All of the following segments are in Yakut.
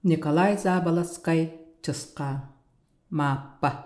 Николай Заболоцкай Чысхаан Мааппа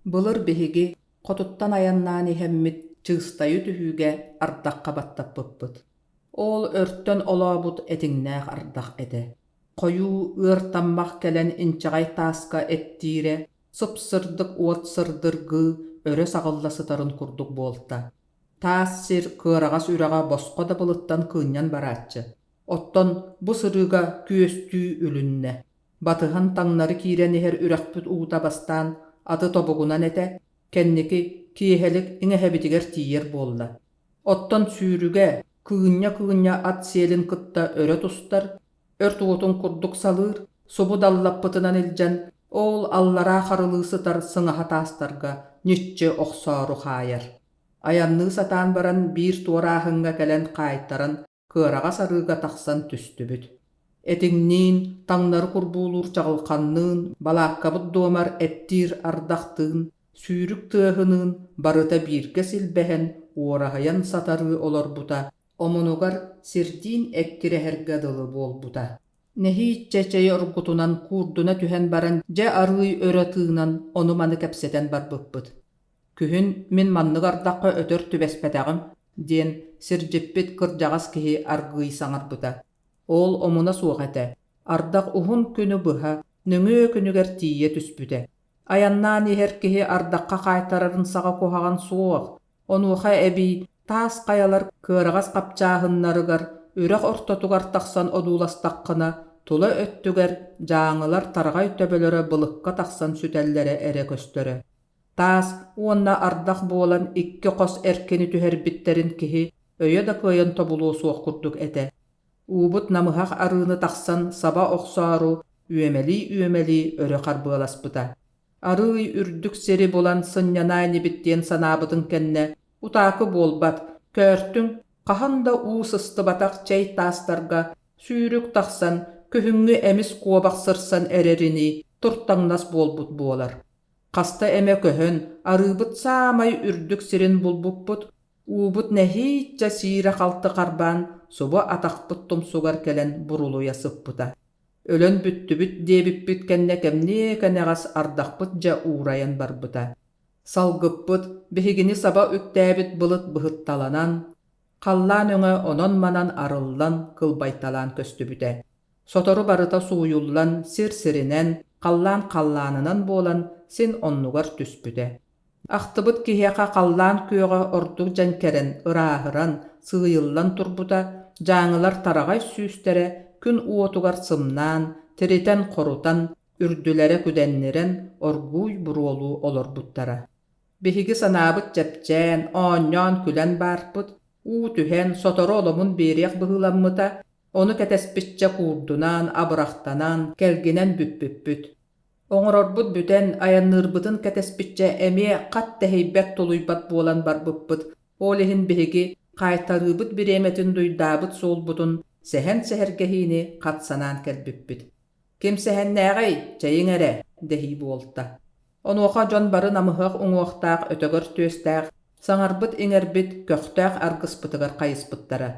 Былыр биһиги хотуттан айаннаан иһэммит Чыыстайы түһүүгэ ардахха баттаппыппыт. Ол өртөн олообут этиҥнээх ардах этэ. Хойуу ыар таммах кэлэн инчэҕэй тааска эттиирэ, сып-сырдык уот сырдыргыы өрө саҕылла сытарын курдук буолта. Таас сир кыараҕас үрэҕэ босхо да былыттан кыынньан барааччы. Оттон бу сырыыга күөстүү үлүннэ. Батыһан таҥнары киирэн иһэр үрэхпит уута бастаан аты тобугунан этэ, кэнники киэһэлик иҥэһэбитигэр тиийэр буолла. Оттон сүүрүгэ, кыынньа-кыынньа ат сиэлин кытта өрө тустар, өрт уотун курдук салыыр, субу даллаппытынан илдьэн, ол аллараа харылыы сытар сыҥаһа таастарга ньиччи охсоору хаайар. Айанныы сатаан баран биир туорааһыҥҥа кэлэн хаайтаран кыараҕас арыыга тахсан түстүбүт. Этиҥниин, таҥнары курбуулуур чаҕылханныын, балааккабыт дуомар эттиир ардахтыын, сүүрүк тыаһыныын барыта бииргэ силбэһэн, уораһыйан сатарыы олорбута, омунугар сирдиин эккирэһэргэ дылы буолбута. Нэһииччэ чэй оргутунан куурдуна түһэн баран дьэ арыый өрө тыынан ону-маны кэпсэтэн барбыппыт. Күһүн мин маннык ардахха өтөр түбэспэтэҕим, диэн сирдьиппит кырдьаҕас киһи аргыый саҥарбыта. Ол омуна суох этэ, ардах уһун күнү быһа нөҥүө күнүгэр тиийэ түспүтэ. Айаннаан иһэр киһи ардахха хаайтарарын саҕа куһаҕан суох, онуоха эбии таас хайалар кыараҕас хапчааһыннарыгар үрэх ортотугар тахсан одууластаххына, тула өттүгэр дьааҥылар тараҕай төбөлөрө былыкка тахсан сүтэллэрэ эрэ көстөрө. Таас уонна ардах буолан икки хос эркини түһэрбиттэрин киһи өйө да кыайан тобулуо суох курдук этэ. Уубут намыһах арыыны тахсан саба охсоору үөмэлии-үөмэлии өрө харбыаласпыта. Арыый үрдүк сири булан сынньанаа инибит диэн санаабытын кэннэ утаакы буолбат, көөртүҥ, хаһан да уу сыстыбатах чэй таастарга сүүрүк тахсан, күһүҥҥү эмис куобах сырсан эрэринии туртаҥнас буолбут буолар. Хаста эмэ көһөн, арыыбыт саамай үрдүк сирин булбуппут, уубут нэһииччэ сиирэ-халты харбаан, субу атахпыт тумсугар кэлэн бурулуйа сыппыта. Өлөн бүттүбүт диэбиппит кэннэ кэмниэ кэнэҕэс ардахпыт дьэ уурайан барбыта. Салгыппыт, биһигини саба үктээбит былыт быһытталанан, халлаан өҥө онон-манан арыллан кылбайталаан көстүбүтэ. Сотору барыта сууйуллан сир-сиринэн, халлаан халлаанынан буолан син оннугар түспүтэ. Ахтыбыт киһиэхэ халлаан күөҕэ ордук дьэҥкэрэн, ырааһыран, сыыйыллан турбута, дьааҥылар тараҕай сүүстэрэ күн уотугар сымнаан, тиритэн-хорутан, үрдүлэрэ күдэннирэн оргууй буруолуу олорбуттара. Биһиги санаабыт чэпчээн, оонньоон-күлэн баарпыт, уу түһэн, сотору оломун биэриэх быһыыламмыта, ону кэтэспиччэ куурдунан, абырахтанан, кэлгинэн бүппүппүт. Оҥорорбут бүтэн, айанныырбытын кэтэспиччэ эмиэ хат тэһийбэт-тулуйбат буолан барбыппыт, ол иһин биһиги хаайтарыыбыт бириэмэтин дуйдаабыт суолбутун сэһэн сэһэргэһиини хат санаан кэлбиппит. «Ким сэһэннээҕий, чэйиҥ эрэ» дэһии буолта. Онуоха дьон бары намыһах уҥуохтаах өтөгөр түөстээх, саҥарбыт-иҥэрбит, көхтөөх аргыспытыгар хайыспыттара.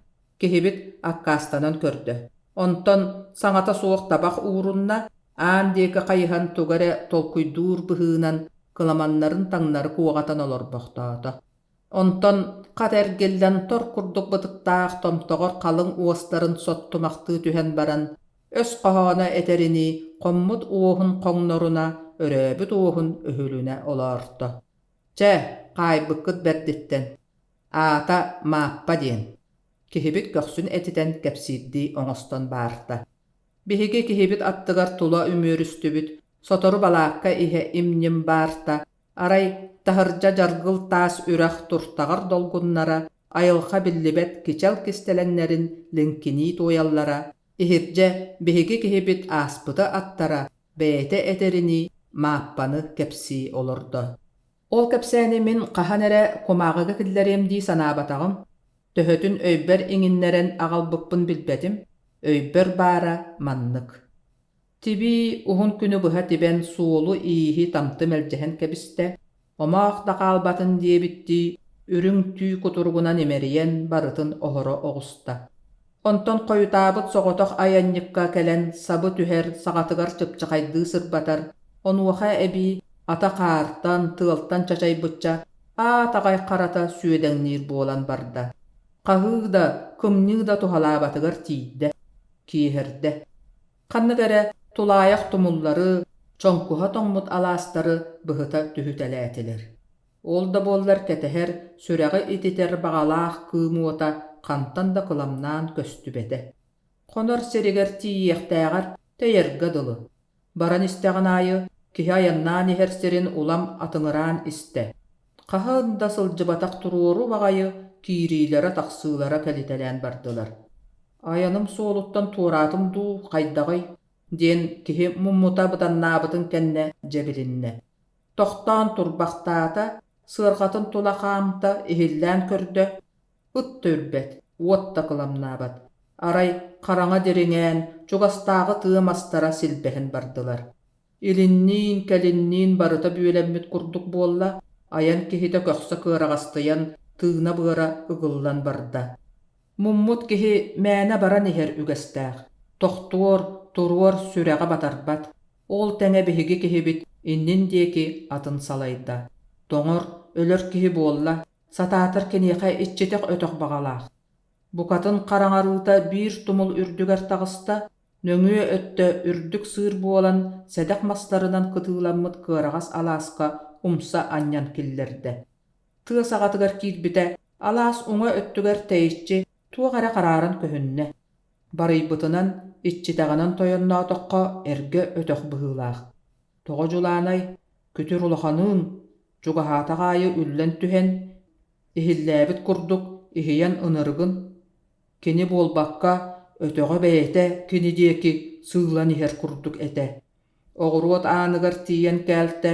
Киһибит аккаастанан көрдө. Онтон саҥата суох табах уурунна, аан диэки хайыһан тугу эрэ толкуйдуур быһыынан кыламаннарын таҥнары куоҕатан олорбохтоото. Онтон хат эргиллэн тор курдук бытыктаах томтоҕор халыҥ уостарын соттумахтыы түһэн баран, өс хоһооно этэринии хоммут уоһун хоҥноруна, өрөөбүт уоһун өһүлүнэ олоорто. Чэ, хаайбыккыт бэрдиттэн. Аата Мааппа диэн. Киһибит көхсүн этитэн кэпсиирдии оҥостон баарта. Биһиги киһибит аттыгар тула үмүөрүстүбүт, сотору балаакка иһэ им-ньим баарта, арай таһырдьа дьаргыл таас үрэх туртаҕар долгуннара, айылҕа биллибэт кичэл кистэлэҥнэрин лиҥкинии туойаллара, иһирдьэ биһиги киһибит ааспыты аттара, бэйэтэ этэринии Мааппаны кэпсии олордо. Ол кэпсээни мин хаһан эрэ кумааҕыга киллэриэм дии санаабатаҕым, төһөтүн өйбөр иҥиннэрэн аҕалбыппын билбэтим, өйбөр баара маннык. Тибии уһун күнү быһа тибэн суолу-ииһи тамты мэлдьэһэн кэбистэ, омоох да хаалбатын диэбиттии үрүҥ түү кутуругунан имэрийэн барытын оһоро оҕуста. Онтон хойутаабыт соҕотох айанньыкка кэлэн сабы түһэр, саҕатыгар чыпчахайдыы сырбатар, онуоха эбии ата хаартан, тыалтан чачайбычча аат аҕай харата сүөдэҥниир буолан барда. Хаһыы да, кымньыы да туһалаабатыгар тиийдэ, киэһэрдэ. Ханнык эрэ тулаайах тумуллары, чоҥкуһа тоҥмут алаастары быһыта түһүтэлээтилэр. Ол да буоллар кэтэһэр, сүрэҕи ититэр баҕалаах кыым уота хантан да кыламнаан көстүбэтэ. Хонор сиригэр тиийиэхтээҕэр тэйэргэ дылы. Баран истэҕин аайы киһи айаннаан иһэр сирин улам атыҥыраан истэ. Хаһан да сылдьыбатах туруору баҕайы киириилэрэ-тахсыылара кэлитэлээн бардылар. «Айаным суолуттан туораатым дуу, хайдаҕый?» диэн киһи муммута бытаннаабытын кэннэ дьэ билиннэ. Тохтоон турбахтаата, сыарҕатын тула хаамта, иһиллээн көрдө, ыт да үрбэт, уот да кыламнаабат. Арай хараҥа дириҥээн, чугастааҕы тыа мастара силбэһэн бардылар. Илинниин, кэлинниин барыта бүөлэммит курдук буолла, айан киһитэ көхсө кыараҕастыйан, тыына-быара ыгыллан барда. Муммут киһи мээнэ баран иһэр үгэстээх, тохтуор, туруор сүрэҕэ батарбат. Ол тэҥэ биһиги киһибит иннин диэки атын салайда. Тоҥор, өлөр киһи буолла, сатаатар киниэхэ иччитэх өтөх баҕалаах. Букатын хараҥарыыта биир тумул үрдүгэр таҕыста, нөҥүө өттө үрдүк сыыр буолан сэдэх мастарынан кытыыламмыт кыараҕас алааска умса анньан киллэрдэ. Тыа саҕатыгар киирбитэ, алаас уҥа өттүгэр тэйиччи туох эрэ харааран көһүннэ. Барыйбытынан, иччитэҕинэн тойонноотоххо эргэ өтөх быһыылаах. Тоҕо дьулаанай, күтүр улаханыын, чугаһаатах аайы үллэн түһэн, иһиллээбит курдук иһийэн ынырыгын, кини буолбакка, өтөҕө бэйэтэ кини диэки сыылан иһэр курдук этэ. Оҕуруот ааныгар тиийэн кээлтэ,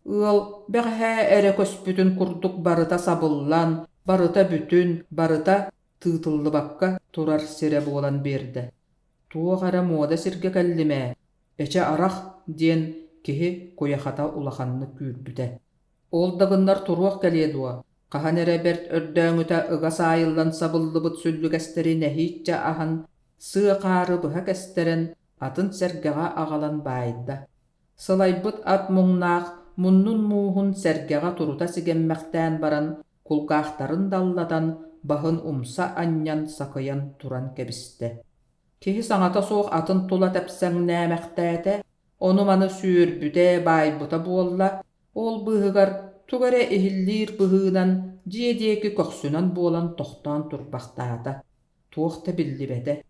ыал бэҕэһээ эрэ көспүтүн курдук барыта сабыллан, барыта бүтүн, барыта тыытыллыбакка турар сирэ буолан биэрдэ. Туох эрэ муода сиргэ кэллим ээ, эчэ арах диэн киһи куйахата улаханнык күүрбүтэ. Ол да гыннар туруох кэлиэ дуо, хаһан эрэ бэрт өрдөөҥүтэ ыга саайыллан сабыллыбыт сүллүгэстэри нэһииччэ аһан, сыа хаары быһа кэстэрэн, атын сэргэҕэ аҕалан баайда. Сылайбыт ат муҥнаах муннун мууһун сэргэҕэ турута сигэммэхтээн баран, кулгаахтарын даллатан, баһын умса анньан сакыйан туран кэбистэ. Киһи саҥата суох атын тула тэпсэҥнээмэхтээтэ, ону-маны сүөрбүтэ, баайбыта буолла, ол быыһыгар тугу эрэ иһиллиир быһыынан дьиэ диэки көхсүнэн буолан тохтоон турбахтаата. Туох да биллибэтэ.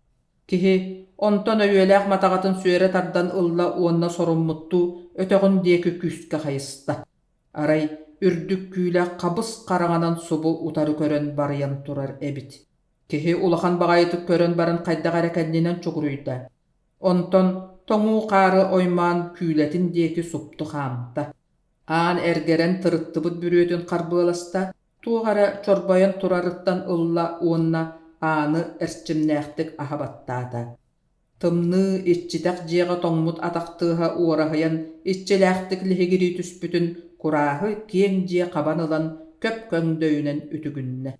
Киһи онтон өйүөлээх матаҕатын сүөрэ тардан ылла уонна соруммуттуу өтөҕүн диэки күүскэ хайыста. Арай үрдүк күүлэ хабыс хараҥанан субу утары көрөн барыйан турар эбит. Киһи улахан баҕайытык көрөн баран хайдах эрэ кэннинэн чугуруйда. Онтон тоҥуу хаары оймоон күүлэтин диэки супту хаамта. Аан эргэрэн тырыттыбыт бүрүөтүн харбыаласта, туох эрэ чорбойон турарыттан ылла уонна ааны эрчимнээхтик аһа баттаата. Тымныы, иччитэх дьиэҕэ тоҥмут атах тыаһа уораһыйан иччилээхтик лиһигирии түспүтүн курааһы киэҥ дьиэ хабан ылан көп көҥдөйүнэн үтүгүннэ.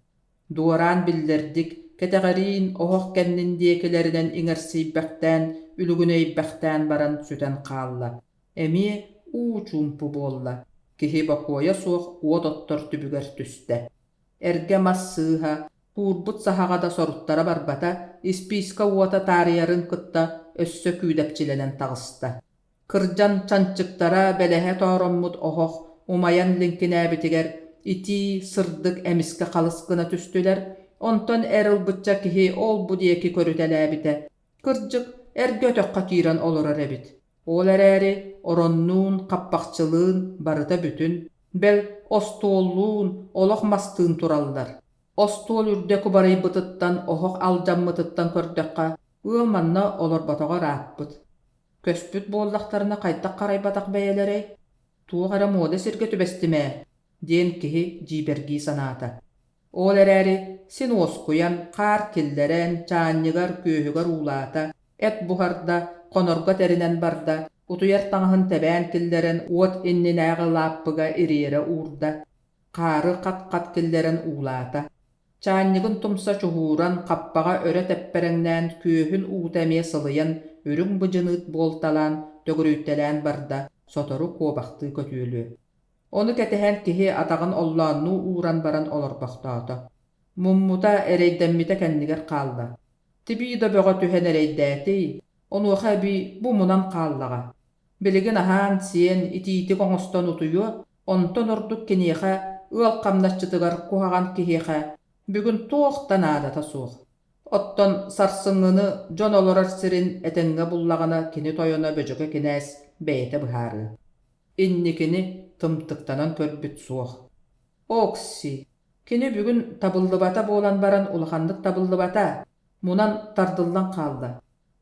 Дуораан биллэрдик, кэтэҕэриин оһох кэннин диэкилэринэн иҥэрсийбэхтээн, үлүгүнэйбэхтээн баран сүтэн хаалла. Эмиэ уу чуумпу буолла, киһи бокуойа суох уот оттор түбүгэр түстэ. Эргэ мас сыыһа, куурбут саһаҕа да соруттара барбата, испиискэ уота таарыйарын кытта өссө күүдэпчилэнэн таҕыста. Кырдьан чанчыктара бэлэһэ тоороммут оһох умайан лиҥкинээбитигэр итии, сырдык эмискэ халыс гына түстүлэр, онтон эр ылбычча киһи ол-бу диэки көрүтэлээбитэ. Кырдьык, эргэ өтөххө киирэн олорор эбит. Ол эрээри ороннуун, хаппахчылыын барыта бүтүн, бэл, остуоллуун, олох мастыын тураллар. Остуол үрдэ кубарыйбытыттан, оһох алдьаммытыттан көрдөххө, ыал манна олорботоҕо ырааппыт. Көспүт буоллахтарына хайдах харайбатах бэйэлэрэй? Туох эрэ муода сиргэ түбэстим ээ, диэн киһи дьиибэргии санаата. Ол эрээри син уоскуйан, хаар киллэрэн, чаанньыгар, күөһүгэр уулаата, эт буһарда, хонорго тэринэн барда, утуйар таҥаһын тэбээн киллэрэн уот иннинээҕи лааппыга ириэрэ уурда, хаары хат-хат киллэрэн уулаата. Чаанньыгын тумса чуһууран, хаппаҕа өрө тэппэрэҥнээн, күөһүн уута эмиэ сылыйан, үрүҥ быдьыныыт буолталаан, төгүрүйтэлээн барда, сотору куобахтыы көтүөлүө. Ону кэтэһэн киһи атаҕын оллооннуу ууран баран олорбохтоото. Муммута, эрэйдэммитэ кэннигэр хаалла. Тибии да бөҕө түһэн эрэйдээтий, онуоха эбии бу мунан хааллаҕа. Билигин аһаан-сиэн, итиитик оҥостон утуйуо, онтон ордук киниэхэ, ыал хамначчытыгар куһаҕан киһиэхэ, бүгүн туох да наадата суох. Оттон сарсыҥҥыны дьон олорор сирин этэҥҥэ буллаҕына кини тойоно Бөдьөкө кинээс бэйэтэ быһаарыа. Инникини тымтыктанан көрбүт суох. Окси, кини бүгүн табыллыбата буолан баран улаханнык табыллыбата, мунан тардыллан хаалла.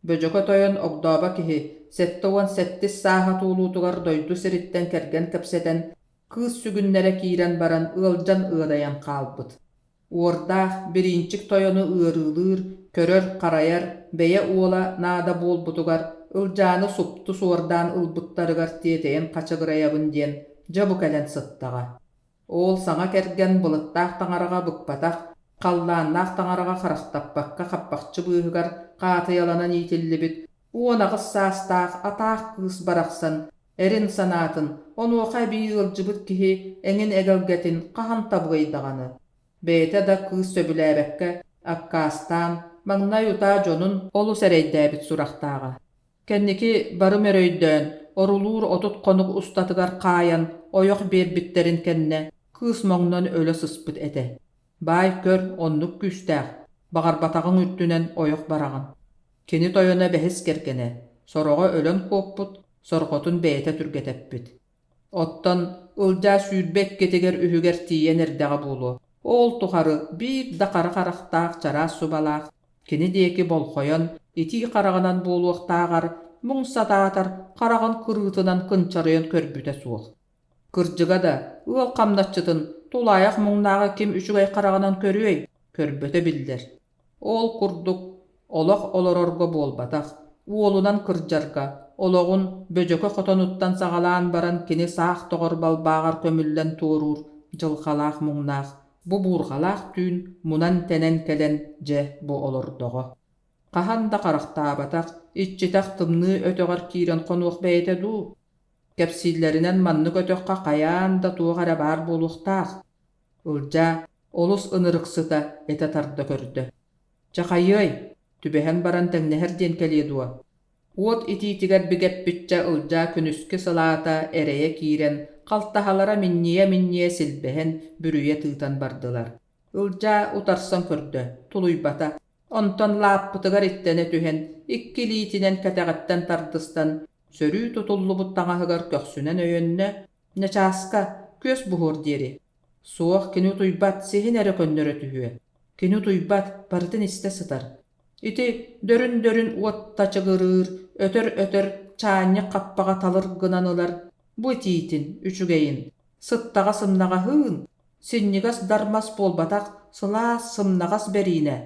Бөдьөкө тойон огдообо киһи 77 сааһа туолуутугар дойду сириттэн кэргэн кэпсэтэн, кыыс сүгүннэрэ киирэн баран ыалдьан ыадайан хаалбыт. Уордаах, бириинчик тойону ыарыылыыр, көрөр-харайар, бэйэ уола наада буолбутугар Ылдьааны супту суордаан ылбыттарыгар тиэтэйэн хачыгырайабын диэн дьэ бу кэлэн сыттаҕа. Ол саҥа кэргэн былыттаах таҥараҕа быкпатах, халлааннаах таҥараҕа харахтаппакка хаппахчы быыһыгар хаатыйаланан иитиллибит 18 саастаах атаах кыыс барахсан эрин санаатын, онуоха эбии ыалдьыбыт киһи эҥин эгэлгэтин хаһан табыай даҕаны. Бэйэтэ да кыыс сөбүлээбэккэ, аккаастаан, маҥнай утаа дьонун олус эрэйдээбит сурахтааҕа. Кэнники бары мөрөйдөөн, орулуур 30 хонук устатыгар хаайан ойох биэрбиттэрин кэннэ кыыс моҥнон өлө сыспыт этэ. Баай көр оннук күүстээх, баҕарбатаҕыҥ үрдүнэн ойох бараҕын. Кини тойоно бэһис кэргэнэ, сороҕо өлөн куоппут, сорҕотун бэйэтэ түргэтэппит. Оттон Ылдьаа 22-тигэр үһүгэр тиийэн эрдэҕэ буолуо. Ол тухары биир да хара харахтаах чараас субалаах кини диэки болҕойон итии хараҕынан буолуохтааҕар муҥ сатаатар хараҕын кырыытынан кынчарыйан көрбүтэ суох. Кырдьыга да, ыал хамначчытын тулаайах муҥнааҕы ким үчүгэй хараҕынан көрүөй, көрбөтө биллэр. Ол курдук олох олорорго буолбатах, уолунан кырдьарга, олоҕун Бөдьөкө хотонуттан саҕалаан баран кини саах тоҕор балбааҕар көмүллэн туоруур дьылҕалаах муҥнаах, бу буурҕалаах түүн мунан-тэнэн кэлэн дьэ бу олордоҕо. Хаһан да харахтаабатах, иччитэх тымныы өтөҕөр киирэн хонуох бэйэтэ дуу? Кэпсииллэринэн маннык өтөххө хайаан да туох эрэ баар буолуохтаах. Ылдьаа олус ынырыксыта этэ тарда көрдө. Чэ хайыай, түбэһэн баран тэҥнэһэр диэн кэлиэ дуо? Уот итиитигэр бигэппиччэ Ылдьаа күнүскү сылаата эрэйэ киирэн, халтаһалара минньийэ-минньийэ силбэһэн, бүрүйэ тыытан бардылар. Ылдьаа утарсан көрдө, тулуйбата. Онтон лааппытыгар иттэнэ түһэн, икки илиитинэн кэтэҕиттэн тардыстан, сөрүү тутуллубут таҥаһыгар көхсүнэн өйөннө, Ньачааска, күөс буһуор диэри. Суох, кини утуйбат, сиһин эрэ көннөрө түһүө. Кини утуйбат, барытын истэ сытар. Ити дөрүн-дөрүн уот тачыгырыыр, өтөр-өтөр чаанньык хаппаҕа талыр гынан ылар, бу итиитин, үчүгэйин, сыттаҕа сымнаҕаһыын, синньигэс дармас буолбатах сылаас сымнаҕас бэриинэ.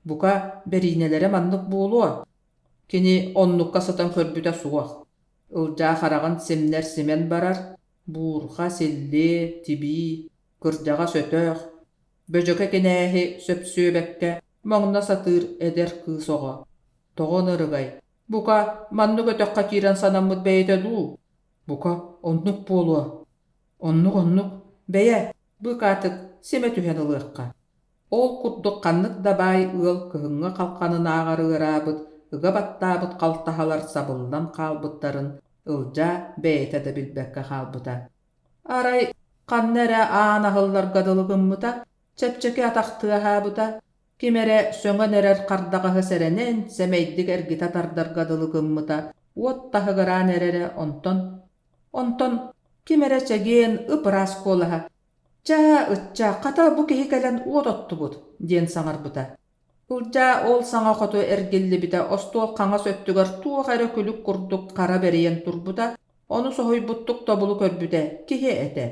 Бука, бэриинэлэрэ маннык буолуо. Кини оннукка сытан көрбүтэ суох. Ылдьаа хараҕын симнэр симэн барар, буурҕа, силлиэ, тибии, кырдьаҕас өтөх, Бөдьөкө кинээһи сөпсүөбэккэ моҥно сатыыр эдэр кыыс оҕо. Тоҕо ынырыгай, бука, маннык өтөххө киирэн санаммыт бэйэтэ дуу? Бука, оннук буолуо. Оннук-оннук, бэйэ, быыкаатык симэ түһэн ылыахха. Ол курдук ханнык да баай ыал кыһыҥҥы халханынааҕар ыараабыт, ыга баттаабыт халтаһалар сабыллан хаалбыттарын Ылдьаа бэйэтэ да билбэккэ хаалбыта. Арай ханна эрэ аан аһылларга дылы гыммыта, чэпчэки атах тыаһаабыта, ким эрэ сөҥөн эрэр хардаҕаһы сэрэнэн, сэмэйдик эргитэ тардарга дылы гыммыта, уот таһыгыраан эрэрэ онтон, онтон ким эрэ чэгиэн ып-ыраас куолаһа «Чаа, ычча, хата бу киһи кэлэн уот оттубут» диэн саҥарбыта. Ылдьаа ол саҥа хоту эргиллибитэ остуол хаҥас өттүгэр туох эрэ күлүк курдук хара бэрийэн турбута, ону соһуйбуттук тобулу көрбүтэ киһи этэ.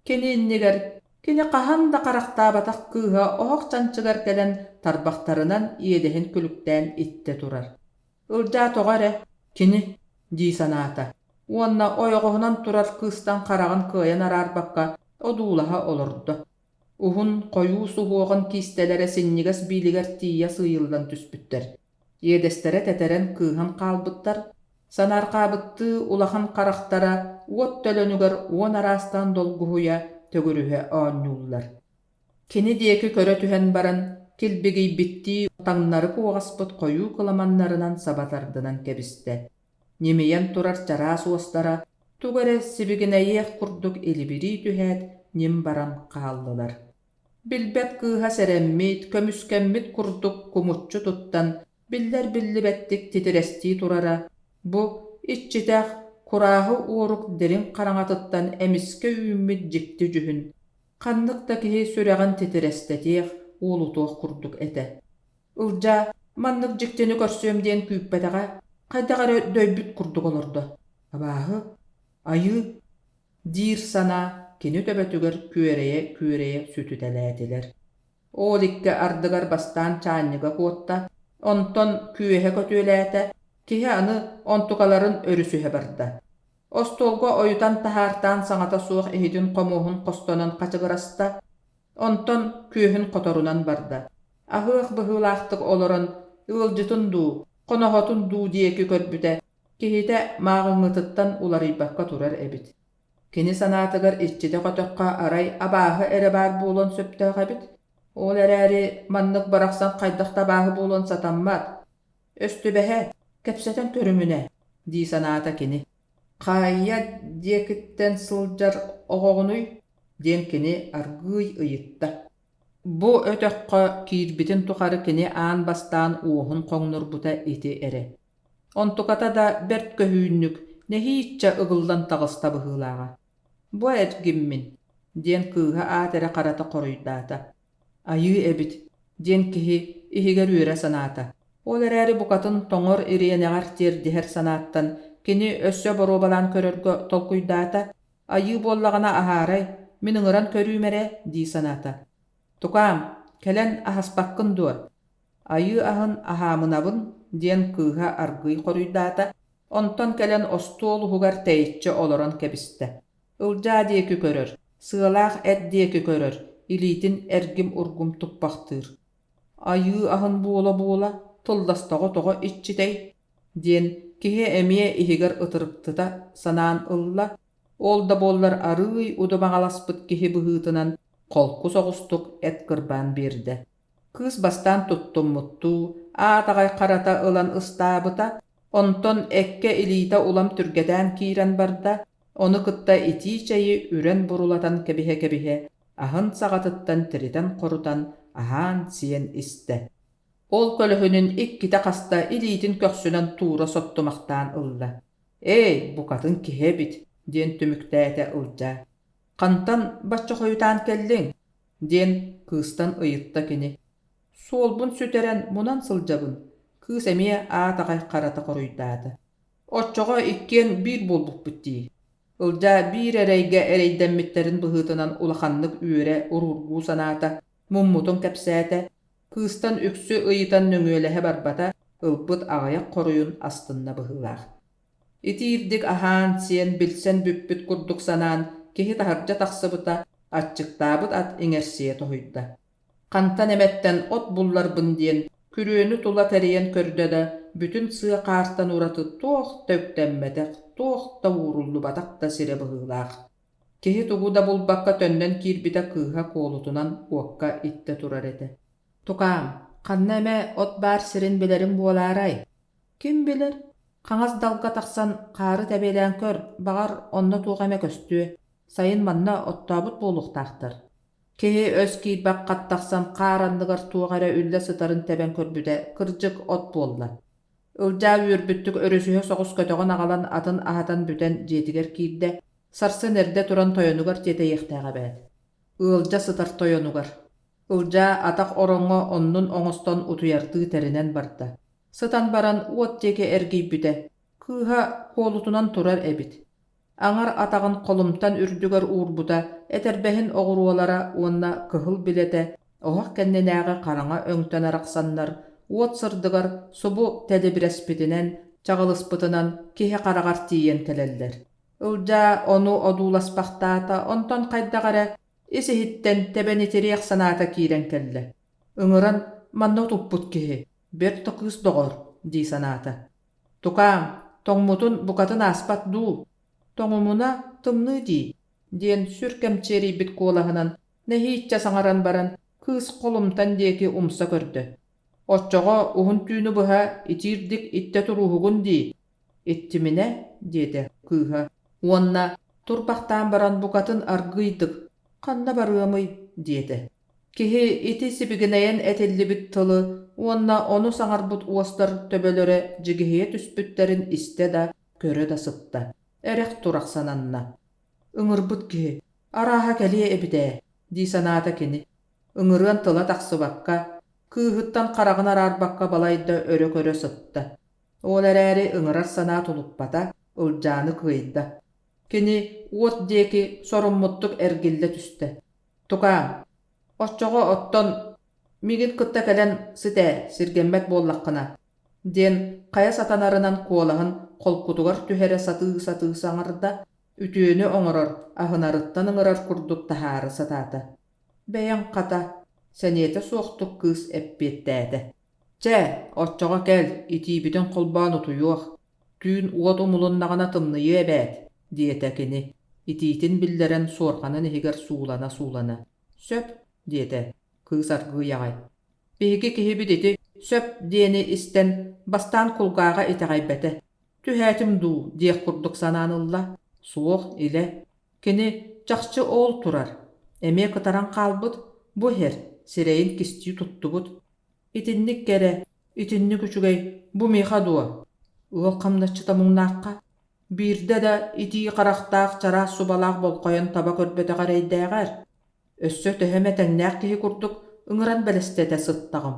Кини иннигэр кини хаһан да харахтаабатах кыыһа оһох чанчыгар кэлэн тарбахтарынан иэдэһин күлүктээн иттэ турар. Ылдьаа тоҕо эрэ «кини» дии санаата уонна ойоҕоһунан турар кыыстан хараҕын кыайан араарбакка одуулаһа олордо. Уһун, хойуу суһуоҕун киистэлэрэ синньигэс биилигэр тиийэ сыыйыллан түспүттэр. Иэдэстэрэ тэтэрэн кыыһан хаалбыттар, санаарҕаабыттыы улахан харахтара уот төлөнүгэр уон араастаан долгуһуйа, төгүрүһэ оонньууллар. Кини диэки көрө түһэн баран, килбигийбиттии таҥнары куоҕаспыт хойуу кыламаннарынан саба тардынан кэбистэ. Ньимийэн турар чараас уостара тугу эрэ сибигинэйиэх курдук илибирии түһээт, ньим баран хааллылар. Билбэт кыыһа сэрэммит, көмүскэммит курдук кумуччу туттан, биллэр-биллибэттик титирэстии турара, бу иччитэх, курааһы уорук дириҥ хараҥатыттан эмискэ үүммүт дьикти дьүһүн, ханнык да киһи сүрэҕин титирэстэтиэх, уолутуох курдук этэ. Ылдьаа маннык дьиктини көрсүөм диэн күүппэтэҕэ, хайдах эрэ дөйбүт курдук олордо. Абааһы, айыы диир санаа кини төбөтүгэр күөрэйэ-күөрэйэ сүтүтэлээтилэр. Ол икки ардыгар бастаан чаанньыга куотта, онтон күөһэ көтүөлээтэ, киһи аны онтукаларын өрүсүһэ барда. Остуолга ойутан таһаартаан саҥата суох иһитин-хомуоһун хостонон хачыгыраста, онтон күөһүн хоторунан барда. Аһыах быһыылаахтык олорон, ыалдьытын дуу, хоноһотун дуу диэки көрбүтэ, киһитэ мааҕыҥҥытыттан уларыйбакка турар эбит. Кини санаатыгар иччитэх өтөххө арай абааһы эрэ баар буолуон сөптөөх эбит. Ол эрээри маннык барахсан хайдах да абааһы буолуон сатаммат. Өстүбэһэ, кэпсэтэн көрүмүнэ, дии санаата кини. Хайа диэкиттэн сылдьар оҕоҕунуй? диэн кини аргыый ыйытта. Бу өтөххө киирбитин тухары кини аан бастаан уоһун хоҥнорбута ити эрэ. Онтуката да бэрт көһүүннүк, нэһииччэ ыгыллан таҕыста быһыылааҕа. «Бу эргиммин» диэн кыыһа аат эрэ харата хоруйдаата. «Айыы эбит» диэн киһи иһигэр үөрэ санаата. Ол эрээри букатын тоҥор ириэнэҕэр тиэрдиһэр санааттан кини өссө боруобалаан көрөргө толкуйдаата, «Айыы буоллаҕына аһаарай, мин ыҥыран көрүүм эрэ» дии санаата. «Тукаам, кэлэн аһаспаккын дуо?» «Айыы аһын аһаамынабын» диэн кыыһа аргыый хоруйдаата, онтон кэлэн остуол уһугар тэйиччи олорон кэбистэ. Ылдьаа диэки көрөр, сыалаах эт диэки көрөр, илиитин эргим-ургум туппахтыыр. «Айыы аһын буола-буола, тылластаҕа тоҕо иччитэй?» диэн киһи эмиэ иһигэр ытырыктыта санаан ылла, ол да буоллар арыый удумаҕаласпыт киһи быһыытынан холку соҕустук эт кырбаан биэрдэ. Кыыс бастаан туттуммуттуу, аат аҕай харата ылан ыстаабыта, онтон эккэ илиитэ улам түргэтээн киирэн барда, ону кытта итии чэйи үрэн бурулатан кэбиһэ-кэбиһэ, аһын саҕатыттан тиритэн-хорутан, аһаан-сиэн истэ. Ол көлөһүнүн иккитэ хаста илиитин көхсүнэн туура соттумахтаан ылла. «Эй, букатын киһи эбит» диэн түмүктээтэ Ылдьаа. «Хантан бачча хойутаан кэллиҥ?» диэн кыыстан ыйытта кини. «Суолбун сүтэрэн мунан сылдьабын», кыыс эмиэ аат аҕай харата хоруйдаата. «Оччоҕо иккиэн биир буолбуппут дии» Ылдьаа биир эрэйгэ эрэйдэммиттэрин быһыытынан улаханнык үөрэ, уруургуу санаата, муммутун кэпсээтэ, кыыстан үксү ыйытан нөҥүөлэһэ барбата, ылбыт аҕыйах хоруйун астынна быһыылаах. Итиирдик аһаан-сиэн, билсэн бүппүт курдук санаан, киһи таһырдьа тахсыбыта, аччыктаабыт ат иҥэрсийэ тоһуйда. Хантан эмэттэн от булларбын диэн, күрүөнү тула кэрийэн көрдө да, бүтүн сыа хаартан ураты туох да үктэммэтэх, туох да ууруллубатах да сирэ быһыылаах. Киһи тугу да булбакка төннөн киирбитэ кыыһа куолутунан уокка иттэ турар этэ. «Тукаам, ханна эмэ от баар сирин билэриҥ буолаарай?» «Ким билэр, хаҥас далга тахсан хаары тэбиэлээн көр, баҕар, онно туох эмэ көстүө, сайын манна оттообут буолуохтаахтар» Киһи өс киирбэх хат тахсан хаар анныгар туох эрэ үллэ сытарын тэбэн көрбүтэ, кырдьык, от буолла. Ылдьаа үөрбүттүк өрүсүһэ соҕус көтөҕөн аҕалан атын аһатан бүтэн дьиэтигэр киирдэ, сарсын эрдэ туран тойонугар тиэтэйиэхтээх эбээт. Ыалдьа сытар тойонугар. Ылдьаа атах ороҥҥо оннун оҥостон утуйардыы тэринэн барда. Сытан баран уот диэки эргийбитэ, кыыһа куолутунан турар эбит. Аҥар атаҕын холумтан үрдүгэр уурбута, этэрбэһин оҕуруолара уонна кыһыл билэтэ оһох кэннинээҕи хараҥа өҥтөн арахсаннар, уот сырдыгар субу тэлибирэспитинэн, чаҕылыспытынан киһи хараҕар тиийэн кэлэллэр. Ылдьаа ону одууласпахтаата, онтон хайдах эрэ Ис-иһиттэн тэбэнитириэх санаата киирэн кэллэ. Ыҥыран манна утуппут киһи, бэрт да кыыс доҕор дии санаата. Тукаам, тоҥмутун букатын ааспат дуу? Тоҥумуна тымныы дии, диэн сүр кэмчиэрийбит куолаһынан нэһииччэ саҥаран баран, кыыс холумтан диэки умса көрдө. Оччоҕо уһун түүнү быһа итиирдик иттэ турууһугун дии, Иттиминэ, диэтэ кыыһа уонна турбахтаан баран букатын аргыыйдык «Ханна барыамый?» диэтэ. Киһи ити сибигинэйэн этиллибит тылы уонна ону саҥарбыт уостар төбөлөрө дьигиһийэ түспүттэрин истэ да, көрө да сытта, эрэх-турах сананна. Ыҥырбыт киһи, арааһа кэлиэ эбит ээ, дии санаата кини. Ыҥырыан тыла тахсыбакка, кыыһыттан хараҕын араарбакка балайда өрө көрө сытта. Ол эрээри ыҥырар санаа тулуппата, Ылдьааны кыайда. Кини уот диэки соруммуттук эргиллэ түстэ. «Тукаам, оччоҕо оттон миигин кытта кэлэн сыт ээ, сиргэммэт буоллаххына» диэн хайа сатанарынан куолаһын холкутугар түһэрэ сатыы-сатыы саҥарда, үтүөнү оҥорор, аһынарыттан ыҥырар курдук таһаара сатаата. Бэйэҥ хата, сэниэтэ суохтук кыыс эппиэттээтэ. Чэ, оччоҕо кэл, итиибитин холбоон утуйуох, түүн уот умулуннаҕына тымныйыа эбээт, диэтэ кини, итиитин биллэрэн суорҕанын иһигэр суулана-суулана. Сөп, диэтэ кыыс аргыый аҕай. Биһиги киһибит ити сөп диэни истэн, бастаан кулгааҕа итэҕэйбэтэ. Түһээтим дуу диэх курдук санаан ылла. Суох, илэ. Кини чахчы ол турар. Эмиэ кытаран хаалбыт, бу иһэр, сирэйин кистии туттубут. Итинник кэрэ, итинник үчүгэй бу миэхэ дуо? Ыал хамначчыта муҥнаахха биирдэ да итии харахтаах чараас субалаах болҕойон таба көрбөтөх эрэйдээҕэр, өссө төһө эмэ тэҥнээх киһи курдук ыҥыран бэлэстэтэ сыттаҕым.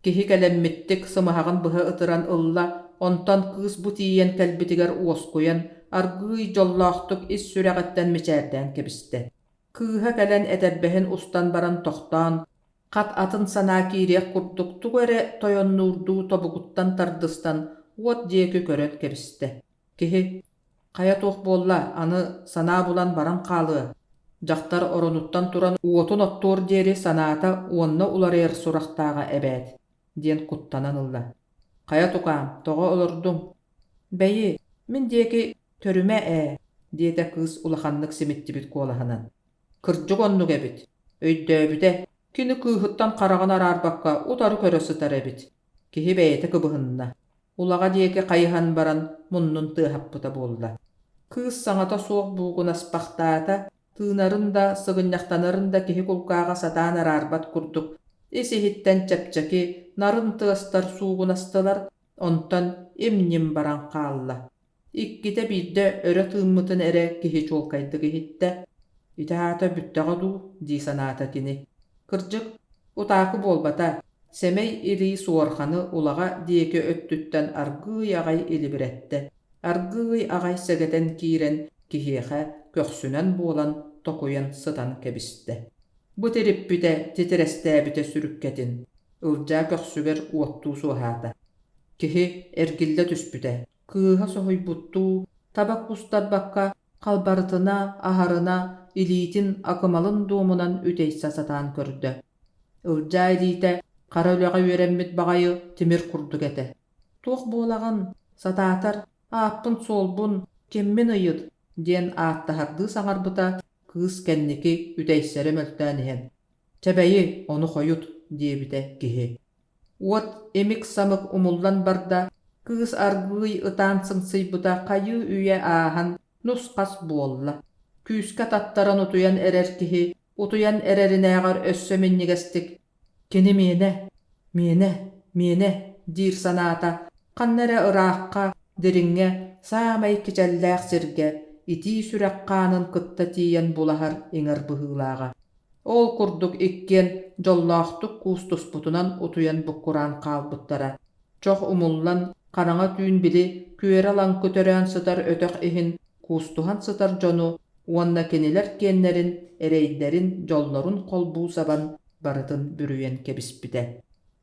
Киһи кэлэммиттик сымыһаҕын быһа ытыран ылла, онтон кыыс бу тиийэн кэлбитигэр уоскуйан, аргыый дьоллоохтук ис сүрэҕиттэн мичээрдээн кэбистэ. Кыыһа кэлэн этэрбэһин устан баран тохтоон, Хат атын санаа киириэх курдук тугу эрэ тойоннуурдуу тобугуттан тардыстан уот диэки көрөн кэбистэ. Киһи «Хайа туох буолла, аны санаа булан баран хаалыа» дьахтар оронуттан туран уотун оттуор диэри санаата уонна уларыйар сурахтааҕа эбээт диэн куттанан ылла. «Хайа тукаам, тоҕо олордуҥ?» «Бэйи, мин диэки көрүмэ ээ» диэтэ кыыс улаханнык симиттибит куолаһынан. Кырдьык оннук эбит. Өйдөөбүтэ, кини кыыһыттан хараҕын араарбакка утары көрө сытар эбит. Киһи бэйэтэ кыбыһынна. Улаҕа диэки хайыһан баран муннун тыаһаппыта буолла. Кыыс саҥата суох буугунаспахтаата, тыынарын да, сыгынньахтанарын да киһи кулгааҕа сатаан араарбат курдук ис-иһиттэн чэпчэки, нарын тыастар суугунастылар, онтон им-ньим баран хаалла. Иккитэ биирдэ өрө тыыммытын эрэ киһи чуолкайдык иһиттэ. Ити аата бүттэҕэ дуу дии санаата кини. Кырдьык, утаакы буолбата, сэмэй илии суорҕаны улаҕа диэки өттүттэн аргыый аҕай илибирэттэ, аргыый аҕай сэгэтэн киирэн киһиэхэ көхсүнэн буолан токуйан сытан кэбистэ. Бу тириппитэ, титирэстээбитэ сүрүккэтин, Ылдьаа көхсүгэр уоттуу суоһаата. Киһи эргиллэ түспүтэ, Кыыһа соһуйбуттуу, таба кустарбакка, халбарытына, аһарына, илиитин акымалын дуомунан үтэйсэ сатаан көрдө. Ылдьаа илиитэ хара үлэҕэ үөрэммит баҕайы тимир курдук этэ. «Туох буолаҕын, сатаатар, ааппын-суолбун, киммин ыйыт» диэн ааттаһардыы саҥарбыта кыыс кэнники үтэйсэрэ мөлтөөн иһэн «Чэбэйи, ону хойут» диэбитэ киһи. Уот имик-самык умуллан барда, кыыс аргыый ытаан сыҥсыйбыта хайыы-үйэ ааһан нус-хас буолла. Күүскэ таттаран утуйан эрэр киһи утуйан эрэринээҕэр өссө минньигэстик «Кини миэнэ, миэнэ, миэнэ» диир санаата ханна эрэ ыраахха, дириҥҥэ, саамай кичэллээх сиргэ итии сүрэх хаанын кытта тиийэн булаһар иҥэр быһыылааҕа. Ол курдук иккиэн дьоллоохтук куустуспутунан утуйан буккураан хаалбыттара. Чох умуллан, хараҥа түүн били күөрэ-лаҥкы төрөөн сытар өтөх иһин куустуһан сытар дьону уонна кинилэр киэннэрин, эрэйдэрин, дьоллорун холбуу сабан барытын бүрүйэн кэбиспитэ.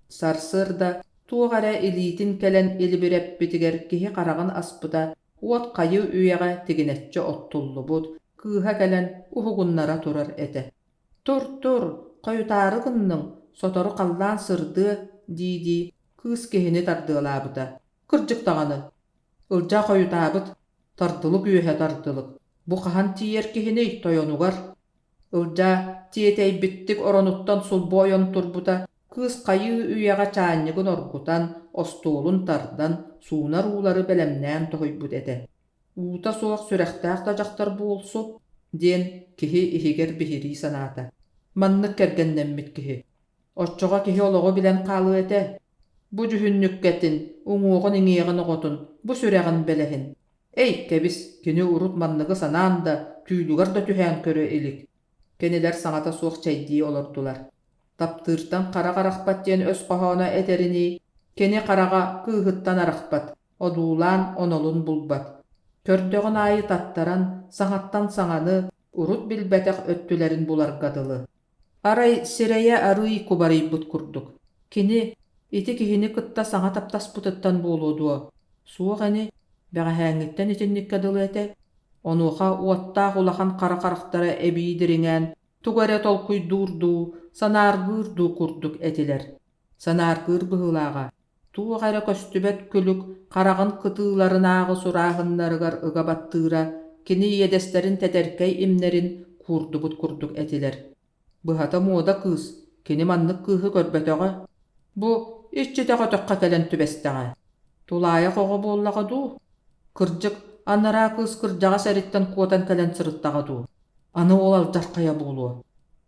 Сарсыарда туох эрэ илиитин кэлэн илибирэппитигэр киһи хараҕын аспыта уот хайыы үйэҕэ тигинэччи оттуллубут, кыыһа кэлэн уһугуннара турар этэ. Тур, тур, хойутаары гынныҥ, сотору халлаан сырдыа, дии-дии кыыс киһини тардыалаабыта. Кырдьык даҕаны, Ылдьаа хойутаабыт, тардылык үөһэ тардылык, бу хаһан тиийэр киһиний тойонугар? Ылдьаа тиэтэйбиттик оронуттан сулбу ойон турбута, кыыс хайыы үйэҕэ чаанньыгын оргутан, остуолун тардан, суунар уулары бэлэмнээн тоһуйбут этэ. Уута суох сүрэхтээх да дьахтар буолсу, диэн киһи иһигэр биһирии санаата. Маннык кэргэннэммит киһи. Оччоҕо киһи олоҕу билэн хаалыа этэ. Бу дьүһүннүккэтин, уҥуоҕун-иҥиэҕин оҕотун, бу сүрэҕин бэлэһин. Эй, кэбис, кини урут манныгы санаан да, түүлүгэр да түһээн көрө илик. Кинилэр саҥата суох чэйдии олордулар. Таптыыртан харах арахпат диэн өс хоһооно этэринии, кини хараҕа кыыһыттан арахпат, одуулаан онолун булбат. Көрдөҕүн аайы таттаран, саҥаттан саҥаны, урут билбэтэх өттүлэрин буларга дылы. Арай сирэйэ арыый кубарыйбыт курдук. Кини ити киһини кытта саҥа таптаспытыттан буолуо дуо? Суох ини, бэҕэһээҥҥиттэн итинниккэ дылы этэ. Онуоха уоттаах улахан хара харахтара эбии дириҥээн, тугу эрэ толкуйдуур дуу, санааргыыр дуу курдук этилэр. Санааргыыр быһыылааҕа, туох эрэ көстүбэт күлүк хараҕын кытыыларынааҕы сурааһыннарыгар ыга баттыыра кини иэдэстэрин тэтэркэй имнэрин куурдубут курдук этилэр. Быһата муода кыыс, кини маннык кыыһы көрбөтөҕө. Бу иччитэх өтөххө кэлэн түбэстэҕэ. Тулаайах оҕо буоллаҕа дуу? Кырдьык, анараа кыыс кырдьаҕас эриттэн куотан кэлэн сырыттаҕа дуу? Аны ол алдьархайа буолуо.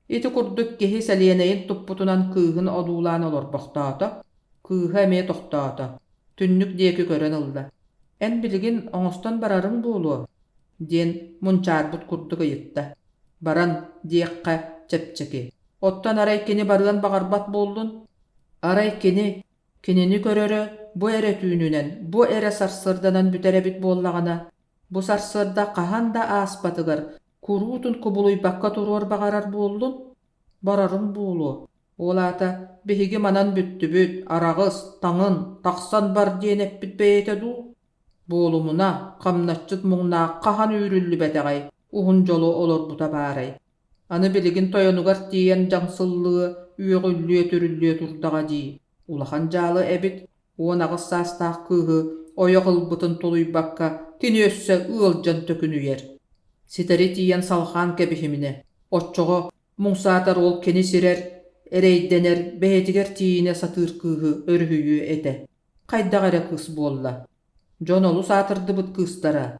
Ити курдук киһи сэлиэнэйин туппутунан кыыһын одуулаан олорбохтоото, кыыһа эмиэ тохтоото, түннүк диэки көрөн ылла: «Эн билигин оҥостон барарыҥ буолуо?» диэн мунчаарбыт курдук ыйытта. «Баран» диэххэ чэпчэки. Оттон арай кини барыан баҕарбат буоллун? Арай кини кинини көрөрө бу эрэ түүнүнэн, бу эрэ сарсыарданан бүтэр эбит буоллаҕына, бу сарсыарда хаһан да ааспатыгар куруутун кубулуйбакка туруор баҕарар буоллун? Барарыҥ буолуо. Ол аата биһиги манан бүттүбүт, араҕыс, таҥын, тахсан бар диэн эппит бэйэтэ дуу? Буолумуна, хамначчыт муҥнаах хаһан үүрүллүбэтэҕэй, уһун дьолу олорбута баарай. Аны билигин тойонугар тиийэн дьаҥсыллыа, үөҕүллүө-түрүллүө турдаҕа дии. Улахан дьаалы эбит, 18 саастаах кыыһы ойох ылбытын тулуйбакка кини өссө ыалдьан төкүнүйэр. Ситэри тиийэн салҕаан кэбиһиминэ, оччоҕо муҥ саатар ол кини сирэр, эрэйдэнэр, бэйэтигэр тиийинэ сатыыр кыыһы өрүһүйүө этэ. Хайдах эрэ кыыс буолла. Дьон олус аатырдыбыт кыыстара.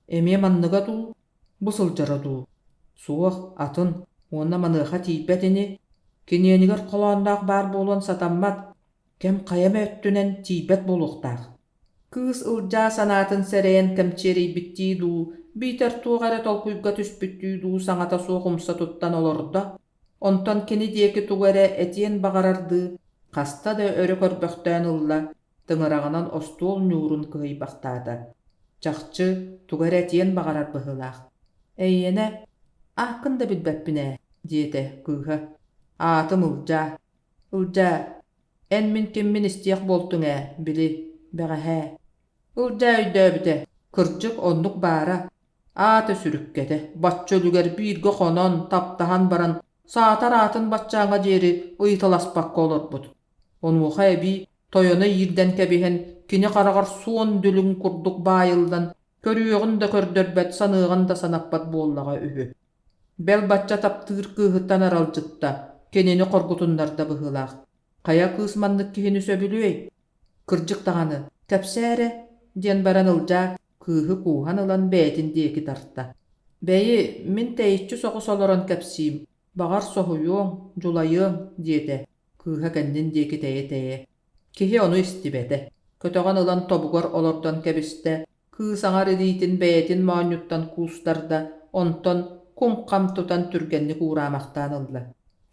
Эмиэ манныга дуу, бу сылдьара дуу? Суох, атын, уонна маныаха тиийбэт ини. Киниэнигэр холоонноох баар буолуон сатаммат, кэм хайа эмэ өттүнэн тиийбэт буолуохтаах. Кыыс Ылдьаа санаатын сэрэйэн кэмчиэрийбиттии дуу, биитэр туох эрэ толкуйга түспүттүү дуу саҥата суох умса туттан олордо, онтон кини диэки тугу эрэ этиэн баҕарардыы хаста да өрө көрбөхтөөн ылла, тыҥыраҕынан остуол ньуурун кыһыйбахтаата. Чахчы, тугу эрэ этиэн баҕарар быһыылаах. «Эйиэнэ, ааккын да билбэппин ээ» диэтэ кыыһа. «Аатым Ылдьаа. Ылдьаа, эн мин киммин истиэх буолтуҥ ээ, били, бэҕэһээ. Ылдьаа өйдөөбүтэ, кырдьык оннук баара. Аата сүрүккэтэ, бачча үлүгэр бииргэ хонон, таптаһан баран, саатар аатын баччааҥҥа диэри ыйыталаспакка олорбут. Онуоха эбии тойоно иирдэн кэбиһэн, кини хараҕар суон дүлүҥ курдук баайыллан, көрүөҕүн да көрдөрбөт, саныаҕын да санаппат буоллаҕа үһү. Бэл бачча таптыыр кыыһыттан аралдьытта, кинини хоргутуннарда быһыылаах. Хайа кыыс маннык киһини сөбүлүөй? Кырдьык даҕаны, кэпсээ эрэ, диэн баран Ылдьаа кыыһы кууһан ылан бэйэтин диэки тарта. Бэйи, мин тэйиччи соҕус олорон кэпсиим, баҕар соһуйуоҥ, дьулайыаҥ, диэтэ, кыыһа кэннин диэки тэйэ-тэйэ. Киһи ону истибэтэ, көтөҕөн ылан тобугар олордон кэбистэ, Кыыс аҥар илиитин бэйэтин моонньуттан куустарда, онтон кум-хам тутан түргэнник уураамахтаан ылла.